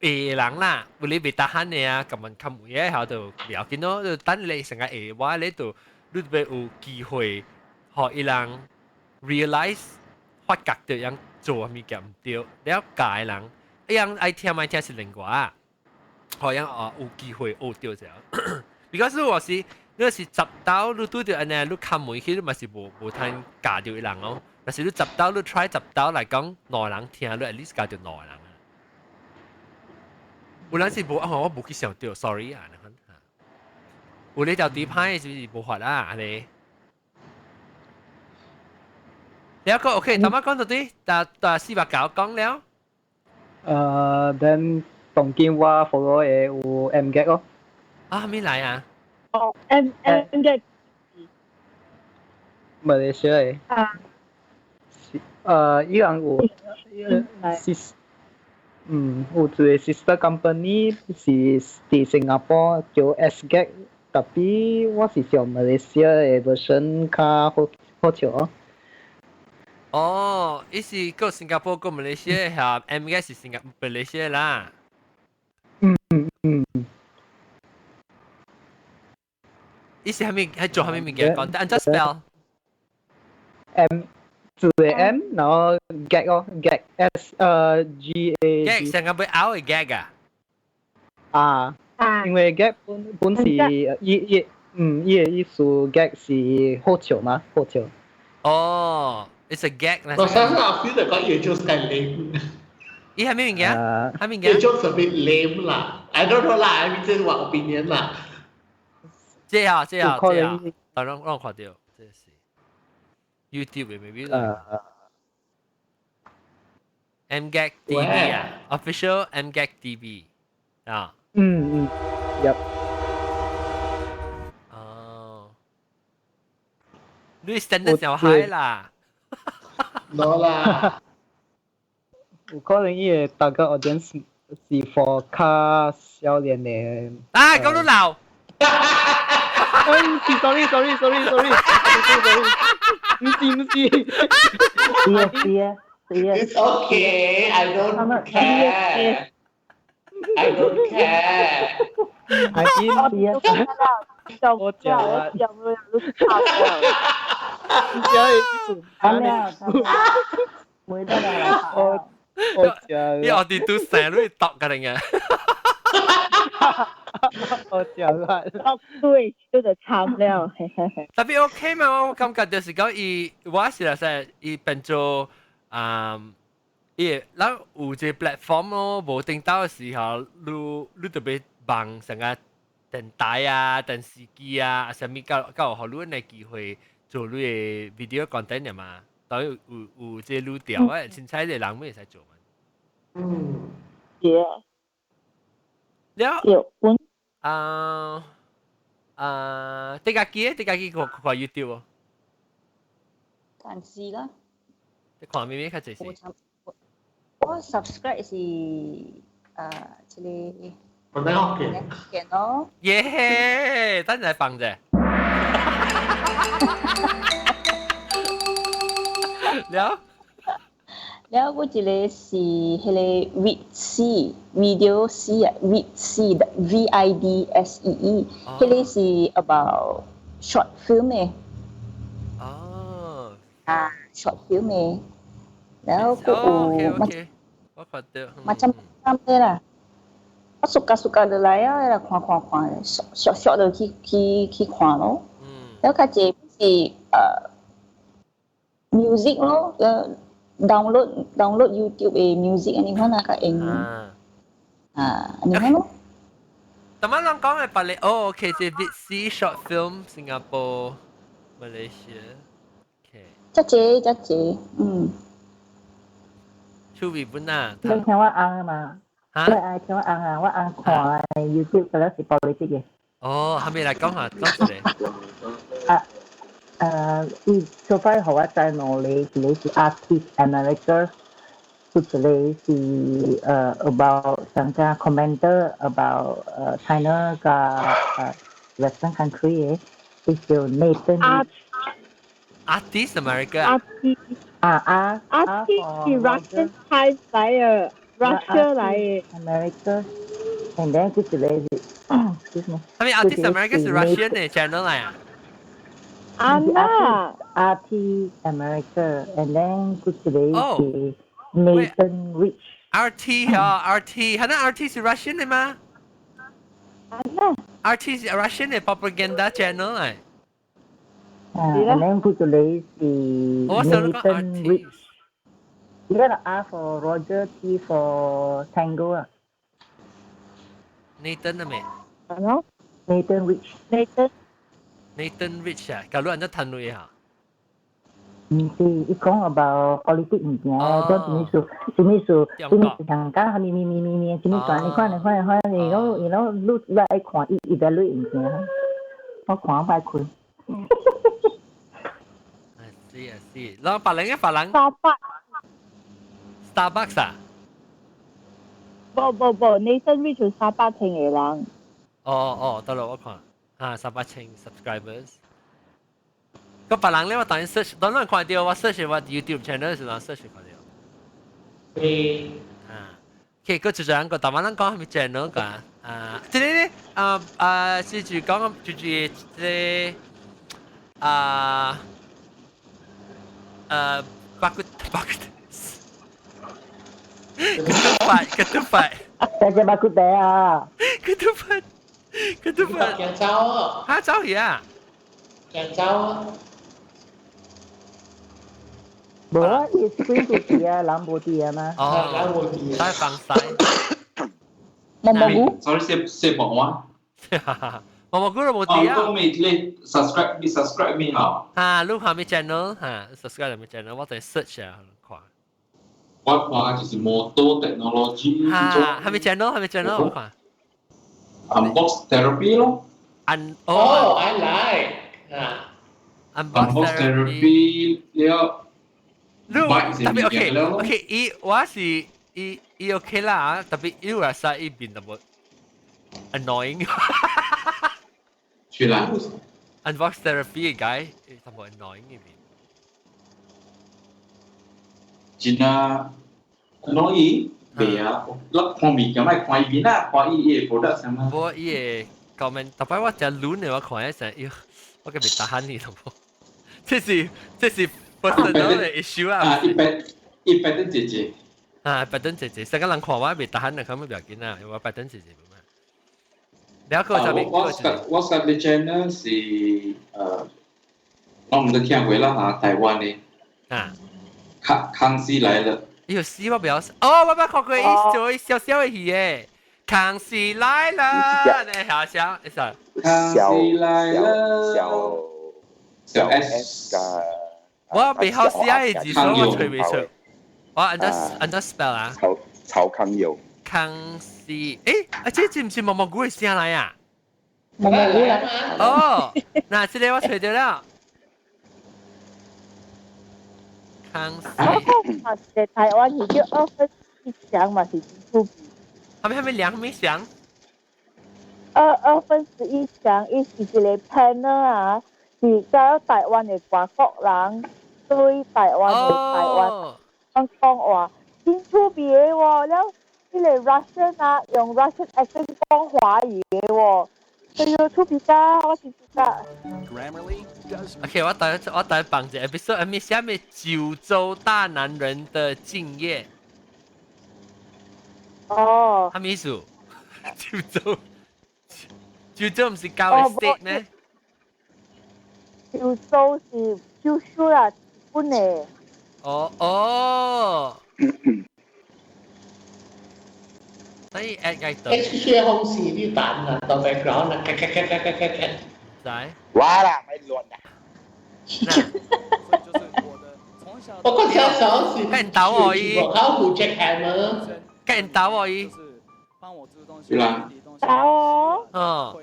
下人啦，有你袂 tahan 的啊，咁問較問嘅後就不要緊咯，就等你成個下我你就你特別有機會，予伊人 realize 發覺著樣做物件毋對，了教人，伊人愛聽愛聽是另外啊，予人哦有機會學著這樣。Because 我是你是十刀，你拄著按呢，你看門去，你嘛是無通教著伊人哦。但是你十刀，你 try 十刀來講，兩人聽，你 at least 教著兩人。有人是無啊，我無去想著，sorry 啊，有你條底牌是不是無法啊？按呢？了個 OK，頭先講到啲，但490講了。Then 當今我 follow 的有 M 嘅咯。啊，咩來啊？哦，M M 嘅。馬來西亞嘅。啊。伊人有，是，有一個 sister company 是佇新加坡叫 SGAG，tapi 我是上馬來西亞嘅 version 較好好笑。哦，伊是個新加坡個馬來西亞下 M 嘅是新加馬來西亞啦。嗯嗯嗯。伊是蝦米？係做蝦米物件？講，按怎 spell？ M 字嘅 M，然後 gag 哦，gag S G A。 gag 成個被咬嘅 gag 啊？啊。啊。因為 gag 本本是伊伊伊嘅意思 gag 是好笑嘛，好笑。哦，it's a gag 我相信阿 feel 就講伊 jokes 係 lame。伊係咩物件？係咩物件？伊 jokes a bit lame 啦，I don't know 啦，I mean 這是我 opinion 啦。這啊這啊這啊，但讓讓看到，這是 YouTube 嘅 maybe 啦。MGAG TV 啊，official MGAG TV 啊。嗯嗯，入。哦，你 standard 就 high 啦。攞啦。有可能伊個 target audience 是 for 較少年嘅。啊，咁都鬧。唔是，sorry sorry sorry sorry sorry，唔是唔是。是啊是啊是啊。 It's okay, I don't care. I don't care. I mean，我講我講了，都吵了。好了，沒得啦。我我講，你我哋都成日都讀㗎嚟嘅。我講啦，對，就就慘了。特別 OK 嘛，我感覺就是講伊，我是來說，伊變做啊，伊咱有這個 platform 咯，無頂到的時候，你特別忙成個電台啊、電視機啊，啥物夠夠予你的機會做你的 video content 的嘛，當然有這個路調啊，凊彩個人會使做嘛。嗯。對。了。對，阮。啊啊！你家己你家己看看 YouTube 哦？電視啦。你看咩咩較濟是？我 subscribe 是這個。我在學嘅。嘅咯。耶！等陣來放者。了。了，我一個是彼個 Vidsee video C 啊，Vidsee V I D S E E，彼個是 about short film 的。哦。啊，short film 的，然後閣有我看到。macam macam 的啦，我 suka suka 就來啊，看看看，小小就去去去看咯。了較濟是music 咯，download download YouTube 的 music 按呢款啊，較用啊，按呢款咯。頭先人講嘅白你，哦，OK，這 Vidsee short film Singapore Malaysia，OK。遮濟遮濟，嗯。趣味本啊。你聽我翁嘛？你愛聽我翁啊？我翁看 YouTube 嗰個是 politic 嘅。哦，後面來講下，講一個。啊。伊 so far 予我知兩個，一個是 Artist America，有一個是about 上個 commenter about China 佮Western country 的，伊叫 Nathan。 Artist America。 Artist 啊啊，Artist 是 Russian Times 來的，Russia 來的。 America，and then 佢一個是，excuse me。係咪 Artist America 是 Russian 的 channel 來啊？啊那 RT America，and then 佢一個是 Nathan Rich。 RT 啊，RT，係那 RT 是 Russian 的嗎？啊那 RT 是 Russian 的 propaganda channel 來。啊，and then 佢一個是 Nathan Rich。呢個 R for Roger，T for Tango 啊。 Nathan 啊咩？係咯。 Nathan Rich。 Nathan。 Nathan Rich 啊，假如按怎談論下？毋是，伊講 about politics 物件，講啥物事，啥物事，啥物事香港，啥物物物物物，啥物轉，你看你看你看，你講，你講你愛看伊伊在論物件。我看擺困。是啊是，然後別人嘅別人。 Starbucks。 Starbucks 啊？無無無，Nathan Rich 300千嘅人。哦哦，得啦，我看，啊，300千 subscribers。個別人咧，我當然 search，當然看到我 search 我 YouTube channel 時陣 search 看到。對。啊，OK，個就這樣個，台灣人講係咪 channel 個？啊，這個咧，啊啊，是就講就是這個啊，巴古巴古。Ketupat, ketupat. 食肉骨茶啊！ Ketupat, ketupat. 驚走啊！嚇走去啊！驚走啊！無啊，伊 screen 就佇啊，人無佇啊嘛。哦，人無佇。在放晒。毛毛菇。 Sorry，寫無我。毛毛菇都無佇啊。哦，你你 subscribe 你 subscribe 咩嗬？啊，你看咩 channel？嚇，subscribe 咩 channel？我在 search 啊，看。我看就是摩托 technology。嚇，係咪 channel？係咪 channel？我看。 Unbox therapy 咯。 Un 哦，I like 啊。 Unbox therapy 了。你特別 OK OK，伊我是伊伊 OK 啦，特別伊話晒伊變得冇 annoying。是啦。 Unbox therapy 嘅 guy，淡薄 annoying 嘅面。真啊，annoying 未啊，我看物件莫看伊面啊，看伊伊 product 啥嘛。我伊個 comment，特別我食卵嘅，我看一陣，妖，我嘅袂打喊你淡薄。這是 personal 嘅 issue 啊。啊，一百一百等姐姐。啊，拜登姐姐，成個人看我袂打喊啊，咁咪不要緊啊，我拜登姐姐嘛。了個就我實嘅 channel 是我唔知聽過啦嚇，台灣的。啊。康熙來了。有死我不要哦，我捌看過伊做小小的戲嘅。康熙來了，你好笑，你啥？康熙來了，小小 S 我袂曉寫的字，所以我揣袂出。我按怎按怎 spell 啊？曹曹康友。康熙，誒，啊，這是毋是毛毛菇的聲來啊？毛毛菇來。哦，嗱，這個我揣著了。康熙。我看台灣是叫二分一強嘛，是真出名。係咪係咪兩咩強？二分之一強，伊是一個 panel 啊，是教台灣的外國人對台灣的台灣人講話，真出名的喎。了，彼個 Russian 啊，用 Russian accent 講華語的喎，所以出名㗎，我是知道。 OK，我等放一個 episode，係咪寫咩九州大男人的敬業？哦。啥物意思？九州，九州毋是九個 state 咩？九州是九州啦，日本的。哦哦。所以 add 個欸，這風扇你彈啊，到 background 啊，咔咔咔咔咔咔咔。知。我啦，咪亂啦。我個跳手是。跟打我伊。我靠，胡 Jack Hammer。跟打我伊。是啦。打哦。哦。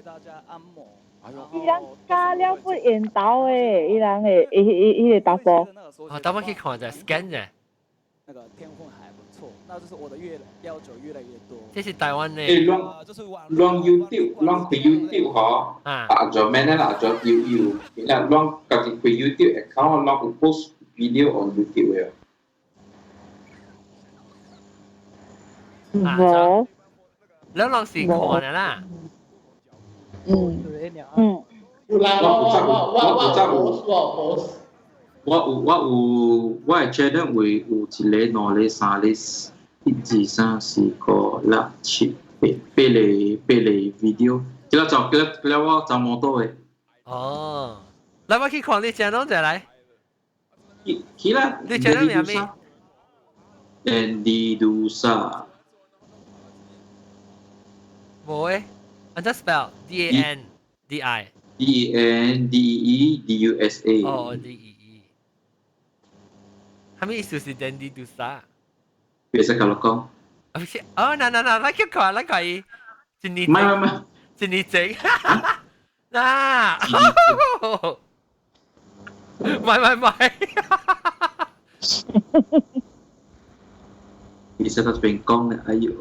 伊人加了不緣投的，伊人的伊伊伊個答覆。哦，等我去看者 scan 者。那個天分還不錯，那就是我的越要求越來越多。這是台灣的。欸，攏攏 YouTube，攏開 YouTube 嗬，啊做咩咧？啊做悠悠，然後攏家己開 YouTube account，攏有 post video on YouTube 的。無。兩攏是看的啦。嗯嗯。有啦，我我我我有我有我的 channel 會有一個、兩個、三個、一、二、三、四、五、六、七、八八個八個 video，叫我走叫叫我走摩托的。哦，來我去看你 channel 再來。去去啦！你 channel 名咩？Andy Dusa。無誒，按怎 spell D A N D I。 D A N D E D U S A。哦，D E E。啥物意思是 Dandy Dusa？別使甲我講。啊，不是，哦，嗱嗱嗱，咱去看，咱看伊，一年，唔係唔係，一年前，啊！唔係唔係唔係。其實佢邊講咧，哎呦！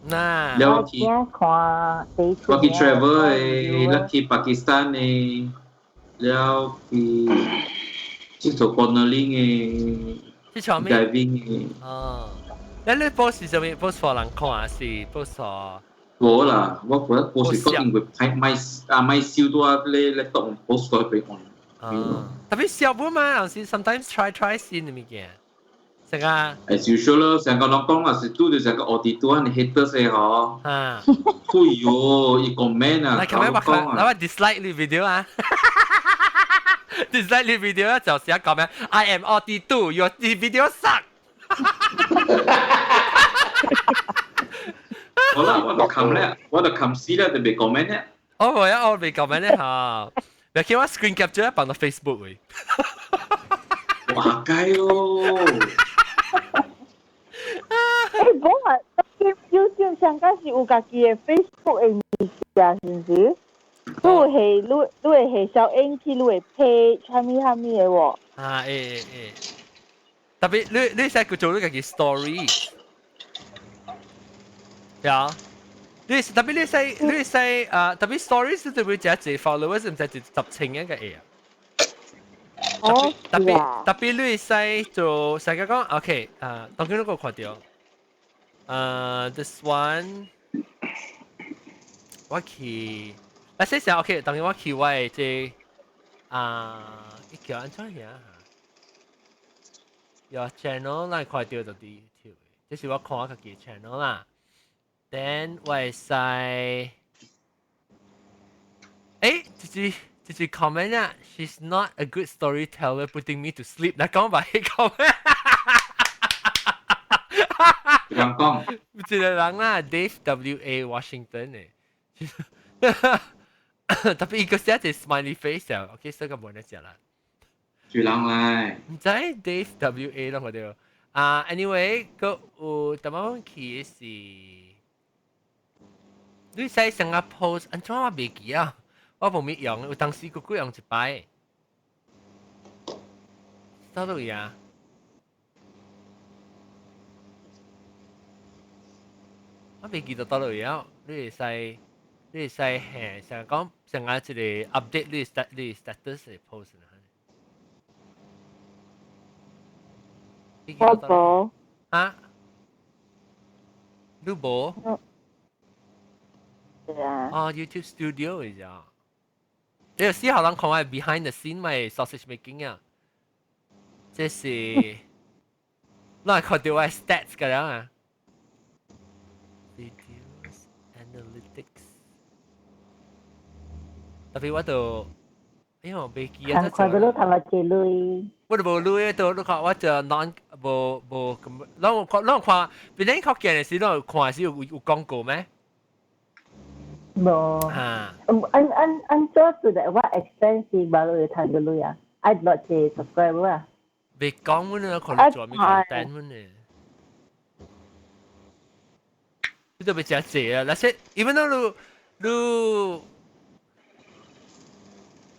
嗱，了去看我去 travel 嘅，了去巴基斯坦嘅，了去去做 cornering 嘅，去做咩？diving 嘅。哦，你你 post 是啥物？post for 人看還是 post for？無啦，我覺得 post 是講因為買買啊買少多咧咧當 post 過俾我。啊，特別小本嘛，有時 sometimes try try 先嘅物件。成個 As usual 咯，成個人講啊，是拄著成個 auditor 啊，你 haters 嘅嗬。啊。哎呦，伊 comment 啊，嚟琴日我講啊，我 dislike 你 video 啊。dislike 你 video 啊，就寫講咩？I am auditor, your video suck。好啦，我就冚咧，我就冚死咧，就未 comment 咧。我冇啊，我未 comment 咧嚇。你叫我 screen capture 放到 Facebook 位。哇雞咯！誒，無啊，YouTube 上敢是有家己的 Facebook 的物件，是毋是？你有下你你會下小影去你的 page，啥物啥物的喎？啊，會會會。特別你你使佢做你家己 story。呀，你特別你使你使啊，特別 story 是特別只一 followers 唔使一十千一個會啊。哦，特別特別你使做，使講 OK 啊，當佢嗰個看到。This one 我去，啊，先生 OK，當然我去我的這啊，伊叫按怎樣啊？有 channel 咱看到就佇 YouTube，這是我看我家己 channel 啦。Then 我會使，欸，這是這是 comment 啊，She's not a good storyteller, putting me to sleep。來講吧，彼 comment。人講，一個人啦，Dave W A Washington 嘅，特別伊個寫一個 smiley face 啊，OK，所以個冇得食啦。住人嚟，毋知 Dave W A 咯，我哋啊，anyway，個有淡薄去是，你使成個 post，按怎我袂記啊？我無咪用，有當時閣閣用一擺，倒落去啊？我未記得倒落去啊！你會使，你會使嘿，成日講成日一個 update 你 stat 你 status 的 post 啦。我無。啊？你無？對啊。哦，YouTube Studio 嚟咋？你有時候人看我 behind the scene 咪 sausage making 啊？這是，咱會看到我 stats 個樣啊？Videos analytics，特別我就，哎呦，袂記啊！看到你賺了幾鐳？我就無鐳，都你看我就 non 無無咁，攏看攏看，別人看見的時，攏有看是有有廣告咩？無。啊。按按按怎做的？我 expense 是無會賺到鐳啊！愛落一 subscriber 啊！別講阮啊，看你做咩 content 阮呢？你特別食濟啊！那些，even though 你你，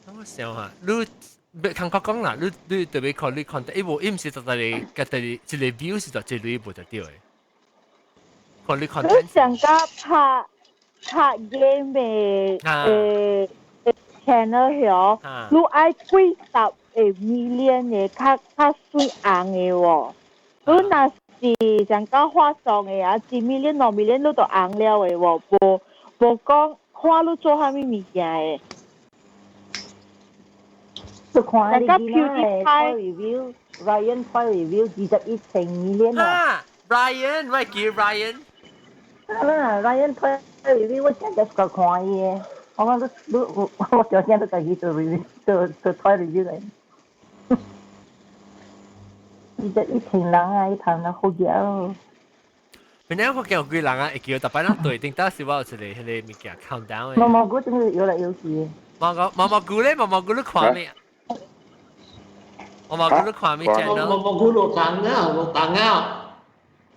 等我想下，你別看我講啦，你你特別看你 content，伊無伊毋是就係個個一個 view 是就一個無就對的。看你 content。你上個拍拍 game 的誒 channel 曉，你愛幾十個 million 的較較水紅的喎，你若是像講化妝的啊，一 million 兩 million 你就紅了的喎，無無講看你做啥物物件的。就看你囡仔的 review，Ryan 開 review 21千 million 啊！Ryan，我叫 Ryan。啊，Ryan 開 review 我成日個看伊的，我講你你我我小聲都家己做 review 做做開 review 來。21千人啊，伊談得好嘢。本來我見有幾人啊，會叫特別人對頂，當時我有一個彼個物件 countdown 的。毛毛菇真是越來越少。毛毛毛毛菇咧，毛毛菇你看咩？毛毛菇你看咩 channel？毛毛菇落檔了，落檔了，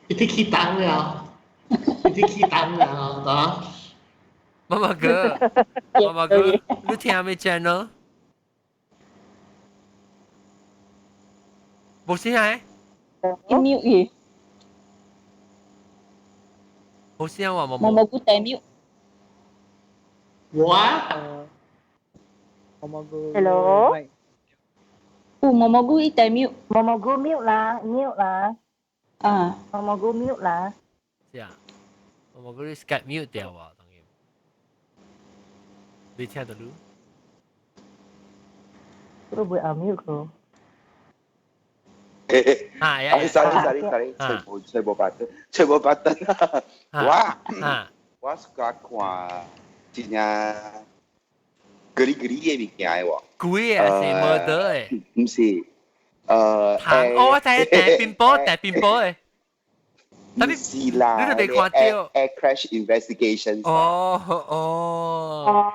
一直起檔了，一直起檔了，啊！媽媽哥，媽媽哥，你聽咩 channel？冇聲啊？伊 mute 去。冇聲話冇。冇冇顧帶 mute。我啊。毛毛菇。 Hello。有毛毛菇伊帶 mute。毛毛菇 mute 啦，mute 啦。啊。毛毛菇 mute 啦。是啊，毛毛菇你 Skype mute 掉啊，當然。你聽到嚕？都會 unmute 佢。啊呀！sorry sorry sorry，全部全部白燈，全部白燈。我我是講看真正格里格里嘅物件嘅喎。鬼啊，是冇得嘅。唔是，糖我知大冰波，大冰波嘅。唔是啦，你都未看到。 Air crash investigation。哦哦。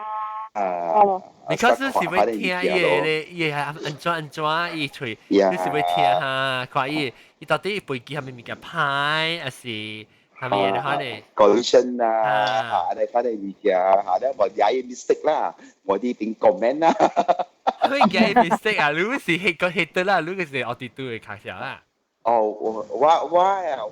啊。你開始是欲聽伊个咧，伊係按怎按怎伊喙，你是欲聽下，看伊伊到底飛機係咪物件歹，還是係咪嘢可能？Collision 啊，嚇你睇你物件，嚇咧無也 mistake 啦，我啲點 comment 啦。佢嘅 mistake 啊，你是 hit 個 hit 啦，你個是奧迪都會卡小啦。哦，我我我啊，我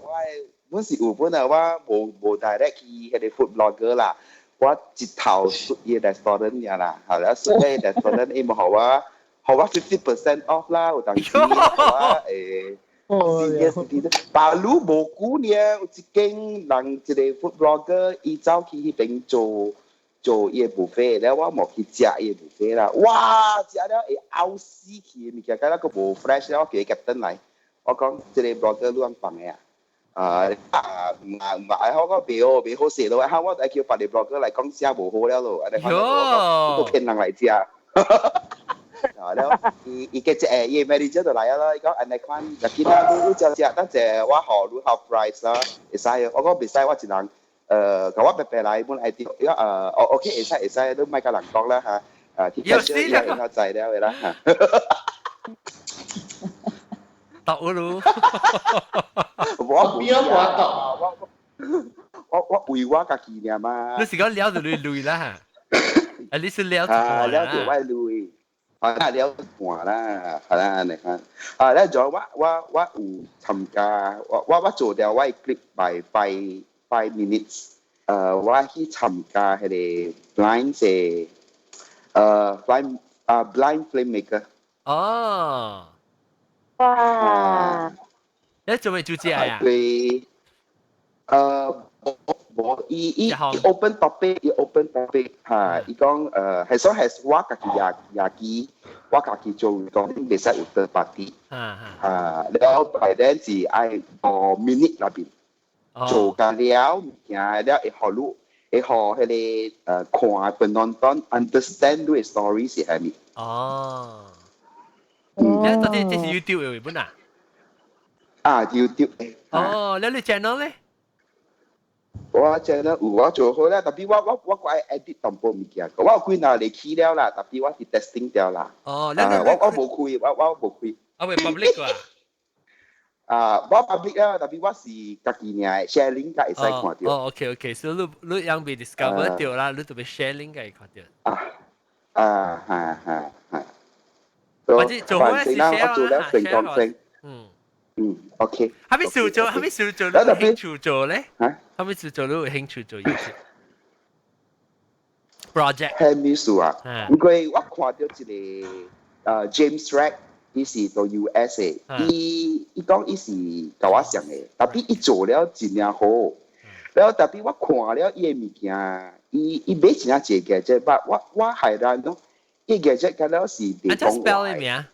我是有本啊，我無無 direct 去彼個 food blogger 啦。我一頭出伊 restaurant 爾啦，係啦，出伊 restaurant 伊無予我，予我 50% off 啦，有當時我誒，是是，巴魯無久呢，有一間人一個 food blogger，伊走去彼邊做做伊個 buffet，了我無去食伊個 buffet 啦，哇，食了會嘔死去，物件敢若閣無 fresh 了，我叫伊夾轉來，我講這個 blogger 你按放的啊？啊啊唔啊唔啊，我講袂好袂好食咯，哈！我愛叫別個 blogger 來講食無好了咯，按呢我都騙人來食。啊了，伊伊個一伊 manager 就來啊咯，伊講按呢款，若見啊你你食食，等者我予你 half price 啦，會使，我講袂使，我一人，共我白白來本來伊講哦 OK 會使會使，你莫共人講啦嚇，啊，有死啦，我知了的啦嚇。到咯，我唔要我到，我我我為我家己爾嘛。你是講了就累累啦？啊，你是了啊，了就我累，啊了半啦，係啦，按呢款。啊，了就我我我有參加，我我我做掉我 clip by 5 minutes。我去參加彼個 blind 的，blind 啊 blind filmmaker。哦。哇！你做咩做這啊？對，無無，伊伊 open topic，伊 open topic 嚇，伊講係所係我家己也也記，我家己做講袂使有 third party，啊，了 by then 是愛5 minute 內邊做甲了物件，了會予你會予彼個看 penonton understand 你的 story 是啥物。哦。你到底這是 YouTube 的本啊？啊，YouTube。哦，你你 channel 咧？我 channel 有我做好啦，tapi 我我我愛 edit 淡薄物件，我有幾若嚟起了啦，tapi 我是 testing 掉啦。哦，我我無開，我我無開。啊，未 public 啊？啊，我 public 啦，tapi 我是家己爾 sharing 才會使看著。哦，OK OK，所以你你樣被 discover 掉啦，你就被 sharing 會看著。啊啊，係係係。或者做好是我做了成功性。嗯嗯，OK。係咪少做？係咪少做？你有興趣做咧？係咪少做？你有興趣做 YouTube project？係咪數啊？因為我看到一個James Ragg，伊是到 US 的，伊伊講伊是共我像的，tapi 伊做了真正好。了 tapi 我看了伊的物件，伊伊買真正濟個，這我我我係人咯。伊個這個了是佇講話。咩名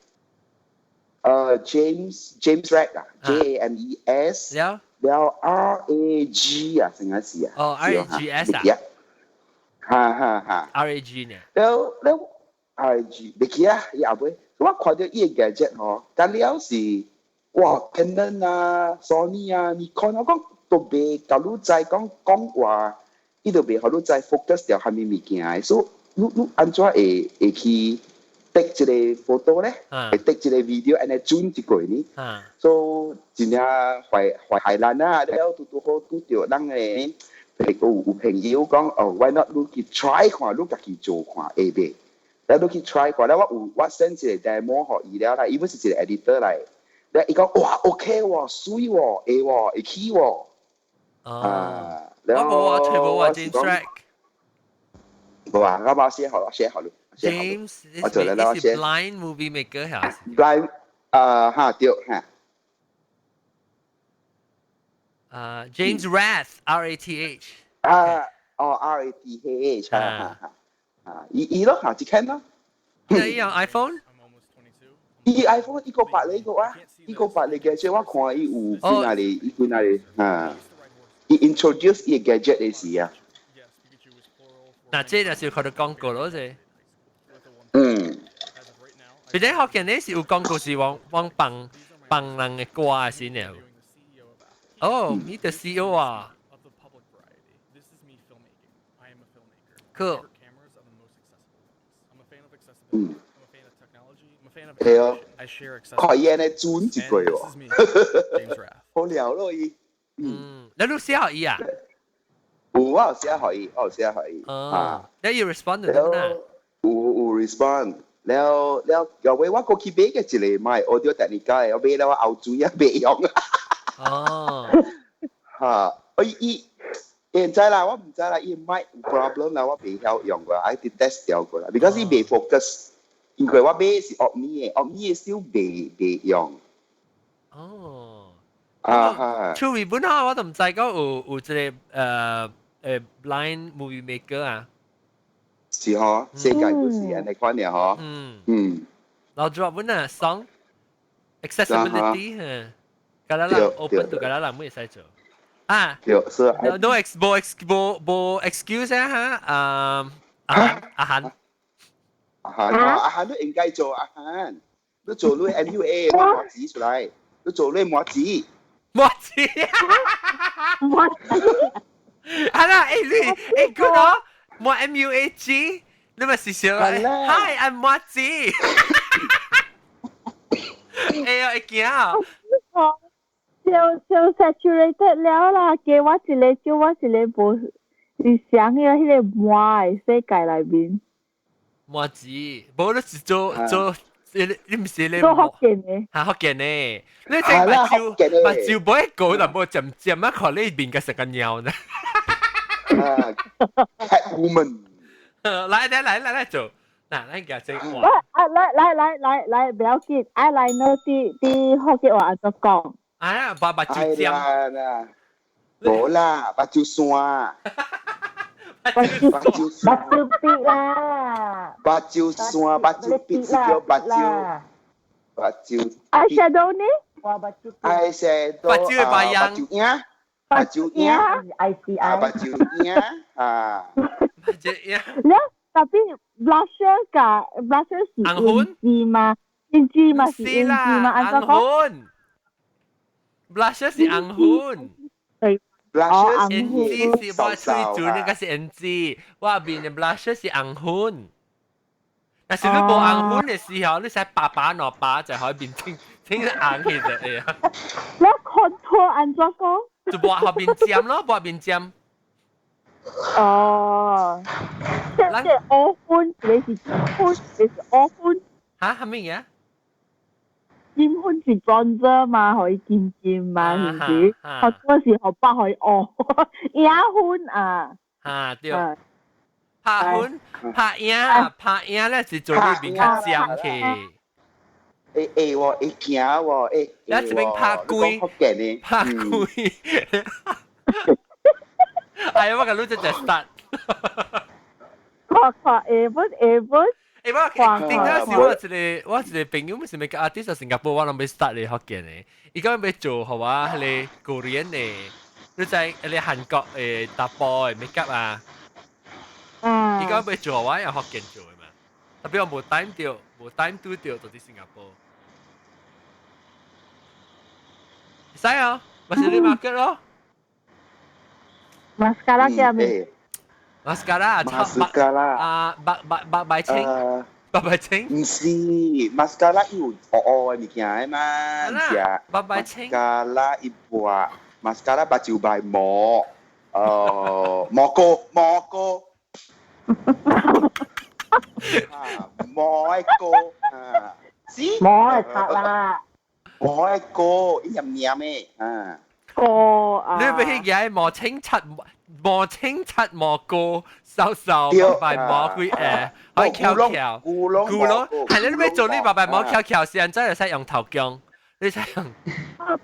？James Ragg 啊，J A M E S，了了 R A G 啊，成個是啊。哦，R A G S 啊。哈哈哈。 R A G 呢？了了 R A G，袂記啊，伊後尾我看著伊個 gadget 吼，甲了是哇，Canon 啊，Sony 啊，Nikon，我講都袂共你知講講話，伊都袂予你知 focus 著啥物物件，所以你你按怎會會去 take 一個 photo 咧？會 take 一個 video，按呢準一個呢？所以真正壞壞害咱啊！了拄拄好拄著咱的有朋友講哦，why not 你去 try 看，你家己做看會袂？了你去 try 看，了我有我 send 一個 demo 予伊了啦，伊本是一個 editor 來，了伊講哇 OK 喎，水喎，會喎，會起喎。哦，我無啊，全部啊，James Rack。無啊，我冇寫好了，寫好了。 James，我做了啦，寫。 Blind Movie Maker 係。 Blind，啊哈對哈。啊，James Rath，R A T H。啊，哦，R A T H，哈哈哈。啊，伊伊咯，下一間咯。你用 iPhone？伊 iPhone 一個八呢個啊，一個八呢嘅，我看伊有幾哪裡，伊幾哪裡啊？伊 introduce 伊 gadget 的時啊。嗱，這就是看到廣告咯，這。嗯。別啲學見你是有廣告是往往幫幫人嘅歌先了。哦，你的 CEO 啊。Cool。嗯。係啊，可以呢轉一句喎，好了咯伊。嗯，你都寫予伊啊？有，我有寫予伊，我有寫予伊。啊，你要 respond 到啦？有有 respond，了了，後尾我過去買嘅一個買 Audio Technica 的，我買了我後水啊袂用。哦。嚇，我伊。伊毋知啦，我毋知啦，伊 mic 有 problem 啦，我袂曉用過，愛去 test 掉過啦，because 伊袂 focus，因為我買是 Omni 的，Omni 的手袂袂用。哦。啊哈。出日本啊，我都毋知講有有這個blind movie maker 啊。是嗬，世界都是按呢款嘅嗬。嗯。嗯。老早本啊，song accessibility 嚇，敢若人 open 到敢若人會使做。啊，對，是。 No ex 無 ex 無無 excuse 啊哈，啊阿韓，阿韓阿韓都應該做阿韓，你做你 MUA 你模子出來，你做你模子，模子，模子，啊啦，欸你欸 good 哦，模 MUAG，你咪試試，Hi I'm 模子，哎呀會驚啊！就就 saturated 了啦，給我一個，就我一個無是想要彼個魔的世界內面。魔子，無你是做做，你你毋是咧？做福建的。嚇福建的，你這目睭目睭無一個，但無漸漸啊，看你面甲成個貓呢。 Cat woman。來來來來來做，嗱，咱家這話。啊，來來來來來，不要緊，eyeliner 佇佇福建話按怎講？啊，把目睭尖。無啦，目睭線。目睭目睭筆啦。目睭線，目睭筆是叫目睭。目睭。 eyeshadow 呢？ eyeshadow。目睭的白樣。目睭影。目睭影。 I C I。目睭影啊。目睭影。了，tapi blusher 佮 blusher 是胭脂嗎？胭脂嘛是胭脂嘛？按怎講？blusher 是紅粉。對。 blusher 胭脂是我喙唇那個是胭脂，我面的 blusher 是紅粉。但是你無紅粉的時候，你使白白兩把就可以變清清紅起來呀。你 contour 按怎講？就抹予面尖咯，抹面尖。哦，即即烏粉，一個是金粉，一個是烏粉。嚇，啥物嘢？金粉是 bronzer 嘛，予伊金金嘛，是毋是？或者是予白予伊烏，影粉啊。嚇對。拍粉、拍影、拍影咧是做你面較尖去。會會喎，會驚喎，會。你這邊拍鬼，拍鬼。哎呀，我共你這隻 start。看看下本下本。欸，我頂陣時我一個我一個朋友，是咪個 artist 新加坡，我攏欲 start 咧福建的，伊講欲做予我彼個 Korean 的，你知彼個韓國的查埔的 make up 啊？嗯。伊講欲做予我用福建做的嘛，tapi 我無 time 著，無 time 拄著，就佇新加坡。會使啊，嘛是你 market 咯。 Mascara 叫咩？ Mascara ，mascara 啊，白白白白青，白白青。毋是，mascara 伊有烏烏的物件的嘛，毋是啊。白白青。 mascara 伊抹，mascara 目睭眉毛。哦，蘑菇蘑菇，啊，蘑菇啊，是摸係拆啦，蘑菇，伊黏黏的啊。個啊！你欲去舉毛清七毛清七蘑菇，瘦瘦白白蘑幾可以翹翹。咕窿咕窿，係你欲做呢白白蘑翹翹，是按怎會使用頭姜？你使用？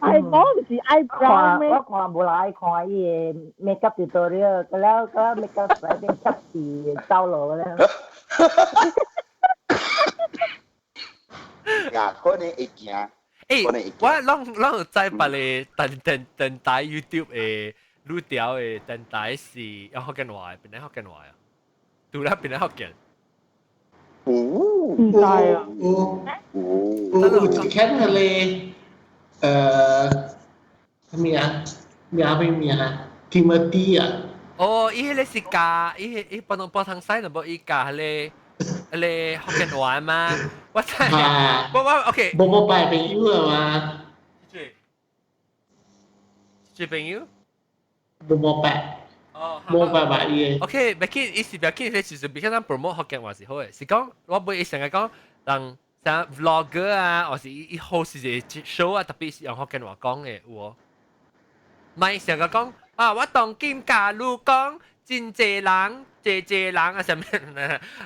白蘑毋是 eyebrow 咩？我看無人愛看伊的 makeup tutorial，了個 makeup 來變濕字走路了。呀，可能會驚。欸，我攏攏有知別个電電電台 YouTube 的女條的電台是用福建話的，邊個福建話啊？除了邊個福建？哦，毋知啊。有有有一間彼个啥物啊？名咩名啊？Timothy 啊。哦，伊彼个是教，伊伊幫幫湯西，就無伊教彼个。彼个福建話嘛，我知，我我 OK。無無拜朋友啊嘛？這朋友？無無拜。哦，無拜拜伊。 OK，袂緊，伊是袂緊，就是比較咱 promote 福建話是好的，是講我袂成日講人像 vlogger 啊，或是伊伊 host 一個 show 啊，特別是用福建話講的有無？咪成日講啊，我當今假如講真濟人。濟濟人啊，啥物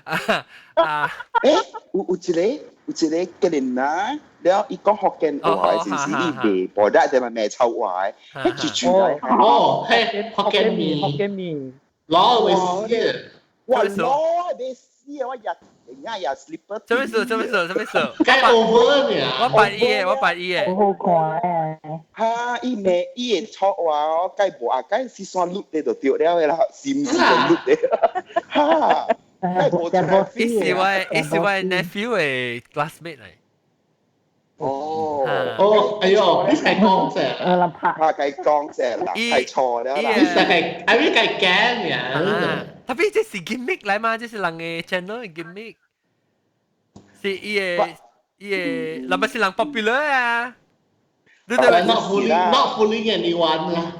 啊啊？欸，有有一個有一個吉林啊，了伊講福建話是是伊袂播得，就咪罵臭話的，彼一句來。哦，嘿，福建麵，福建麵，攞會死哇，攞會死啊！我日日日 slipper。做咩事？做咩事？做咩事？該 over 呢？我八一的，我八一的。好好看誒。哈！伊罵伊會錯話哦，該無啊，該是算錄的就對了的啦，是毋是就錄的？哈！該無出來。伊是我 nephew 的 classmate 來。哦。哦，哎喲，你才講啫。啊，該講啫啦，係錯了啦。你實係，I mean 該驚呀。特別這是 gimmick 來嘛，這是人的 channel 的 gimmick。是伊的伊的，那麼是人 popular 啊。你對 not fooling anyone 啦。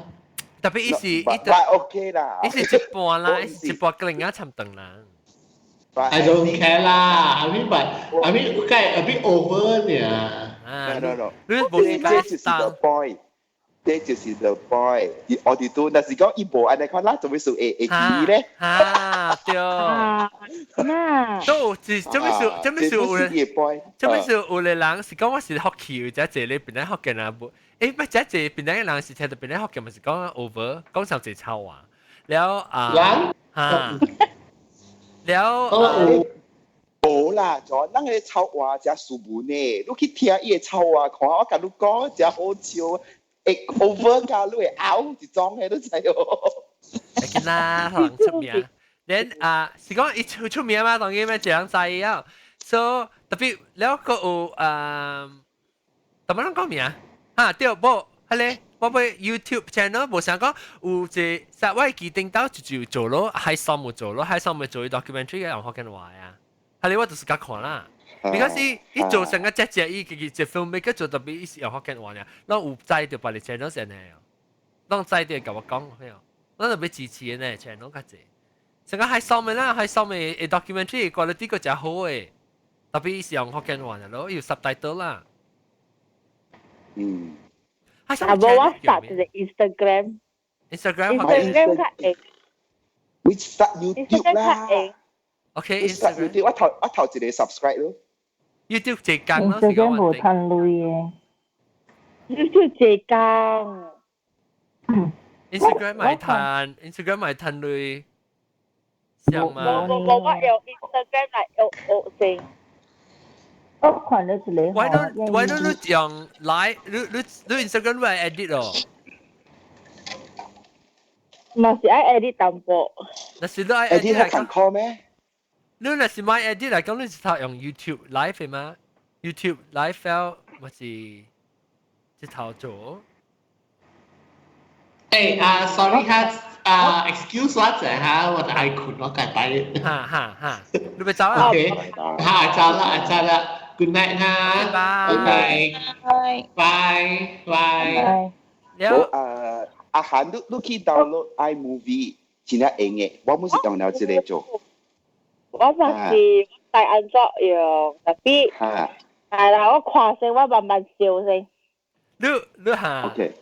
特別伊是伊 OK 啦，伊是一半啦，伊是一半個人仔參長人。 I don't care 啦，I mean but I mean 該 a bit over 呢。啊，no no，你無這就是 the point，這就是 the point。我哋都，若是講伊無按呢看，咱做咩事會會記咧？啊，對。那都是做咩事？做咩事有咧？做咩事有個人是講我是福氣，有遮濟咧邊個福建人無？欸，乜遮濟邊個人是聽到邊個福建，嘛是講 over，講上濟臭話。了啊，哈，了。無啦，就咱個臭話誠斯文的，你去聽伊的臭話，看我共你講，誠好笑，會 over 甲你會拗一種的，你知無？會緊啦，可能出名。then 啊，是講伊出出名嘛，當然咩一人知啊。So 特別了閣有啊，怎麼攏講名？啊對，無，彼个我欲 YouTube channel 無想講有一個，實我記頂到就就做咯，海參有做咯，海參咪做 documentary 用福建話啊。係你我就是甲看啦。because 伊伊做成個隻隻伊家己一 filmmaker 做特別伊是用福建話爾，攏有知著別个 channel 先的，攏知著共我講，咱就欲支持呢 channel 較濟。成個海參的啦，海參的 documentary quality 閣誠好的，特別伊是用福建話爾咯，有 subtitle 啦。啊，無我 start 一個 Instagram。 Instagram Instagram 較會。你 start YouTube 啦。 OK， start YouTube，我頭我頭一個 subscribe 咯。 YouTube 一工咯， Instagram 無趁鐳的。 YouTube 一工。 Instagram 咪趁，Instagram 咪趁鐳。像嘛？無無無，我用 Instagram 來學學先。我看了一個。 Why don't 你用來，你你你 Instagram 你來 edit 咯？嘛是愛 edit 淡薄。若是你愛 edit 較艱苦咩？你若是買 edit 來講，你是頭用 YouTube Live 嗎？YouTube Live file 嘛是這頭做。誒啊，sorry 哈，啊，excuse 我一下哈，我愛睏，我該拜。哈哈哈，你欲走啦？OK，哈，走啦，走啦，Good night 哈，拜拜，拜，拜，拜。了。誒。阿韓你去 download iMovie，真係用嘅，我每是用了這個做。我嘛是帶安怎用，特別係啦，我看先，我慢慢笑先。你嚇？OK。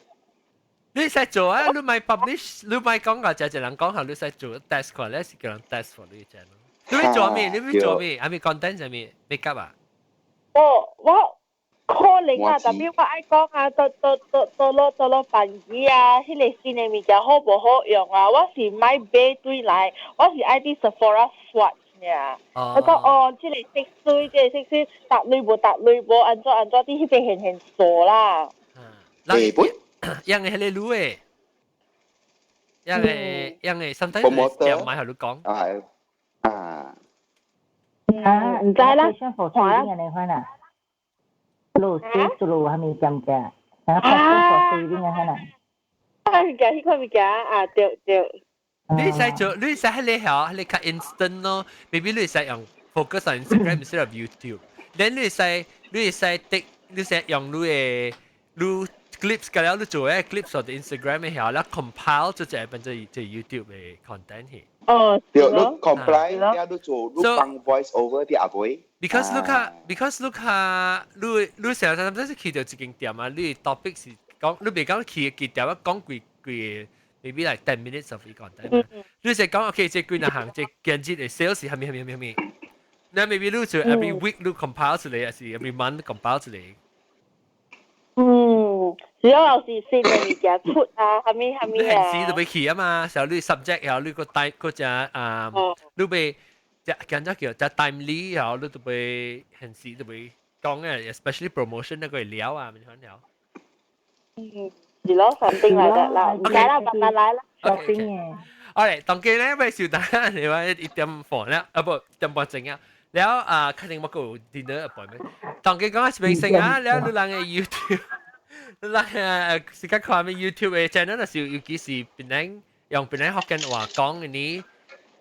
你使做啊？你咪 publish，你咪講個就一人講下，你使做 test 看咧，是叫人 test for 你啫。你要做咩？你要做咩？係咪 content 係咪 make up 啊？我可能啊，特別我愛講啊，到到到到落到落辦機啊，彼個新的物件好無好用啊？我是買買對來，我是愛佇 Sephora swatch 爾。我講哦，這個色水，這個色水，搭鐳無搭鐳無，按怎按怎，佇彼邊現現做啦。誒本，樣嘅係你滷的，樣嘅樣嘅，sometimes 店買係你講。啊啊。啊，毋知啦，看啦。你看啊。路水路係咪點嘅？啊，for saving 啊，可能。啊，物件，彼款物件啊，對對。你使做，你使喺你曉，你較 instant 咯。maybe 你使用 focus on Instagram instead of YouTube。then 你使 take，你使用你的你 clips 個了，你做嘅 clips 或者 Instagram 嘅曉，你 compile 做這變做做 YouTube 的 content 去。哦，對，你 compile，了你做，你放 voice over 啲阿妹。 Because 你較，because 你較，你成日甚至去到一間店啊，你 topic 是講，你袂講去一間店啊，講幾幾 maybe like 10 minutes of content。你是講 OK，這幾若項，這今日的 sales 係咩咩咩咩？那 maybe 你做 every week 你 compile 出來，還是 every month compile 出來？嗯，主要是新的物件出啊，啥物啥物啊。你時都欲去啊嘛，時候你 subject 然後你個 time 嗰隻啊，你欲隻叫做叫隻 timely，然後你都欲現時都欲講嘅，especially promotion 那個料啊，咪款了。嗯，是咯，something like that 啦，唔使啦，慢慢來啦。 shopping 嘅。好嘞，當今咧，咪小等你話1點半啦，啊不，1點半鐘啊。了啊，肯定冇個 dinner appointment。當今講係明星啊，了你人嘅 YouTube，你人嘅時間看咩 YouTube 嘅 channel 那時，尤其是檳城用檳城福建話講嘅呢，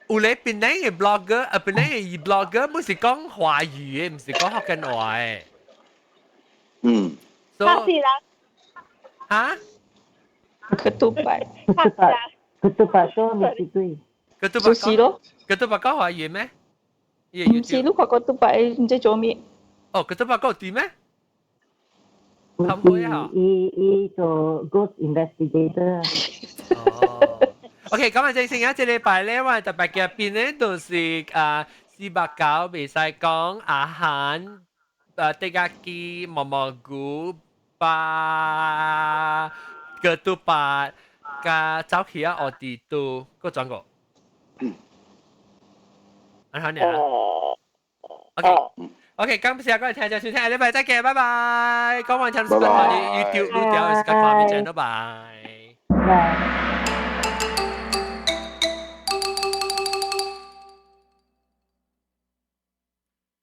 有咧檳城嘅 blogger，啊檳城嘅 blogger 唔是講華語嘅，唔是講福建話嘅。他是啦。嚇？Ketupat。 Ketupat 說唔是對。 Ketupat 就是咯。 Ketupat 講華語咩？唔是，你看 ketupat 唔知做咩？哦，ketupat 講對咩？唔是，伊做 ghost investigator。哦。OK，咁啊，正正啊，這禮拜咧，我特別嘅邊咧，就是啊，四百九袂使講阿韓，迪亞基、毛毛菇、巴 ketupat，加走去啊，奧迪都個轉過。安好你啊。OK。OK，感謝各位聽眾收聽，下禮拜再見，拜拜。講完聽就看 YouTube，你調是個畫面，拜拜。拜。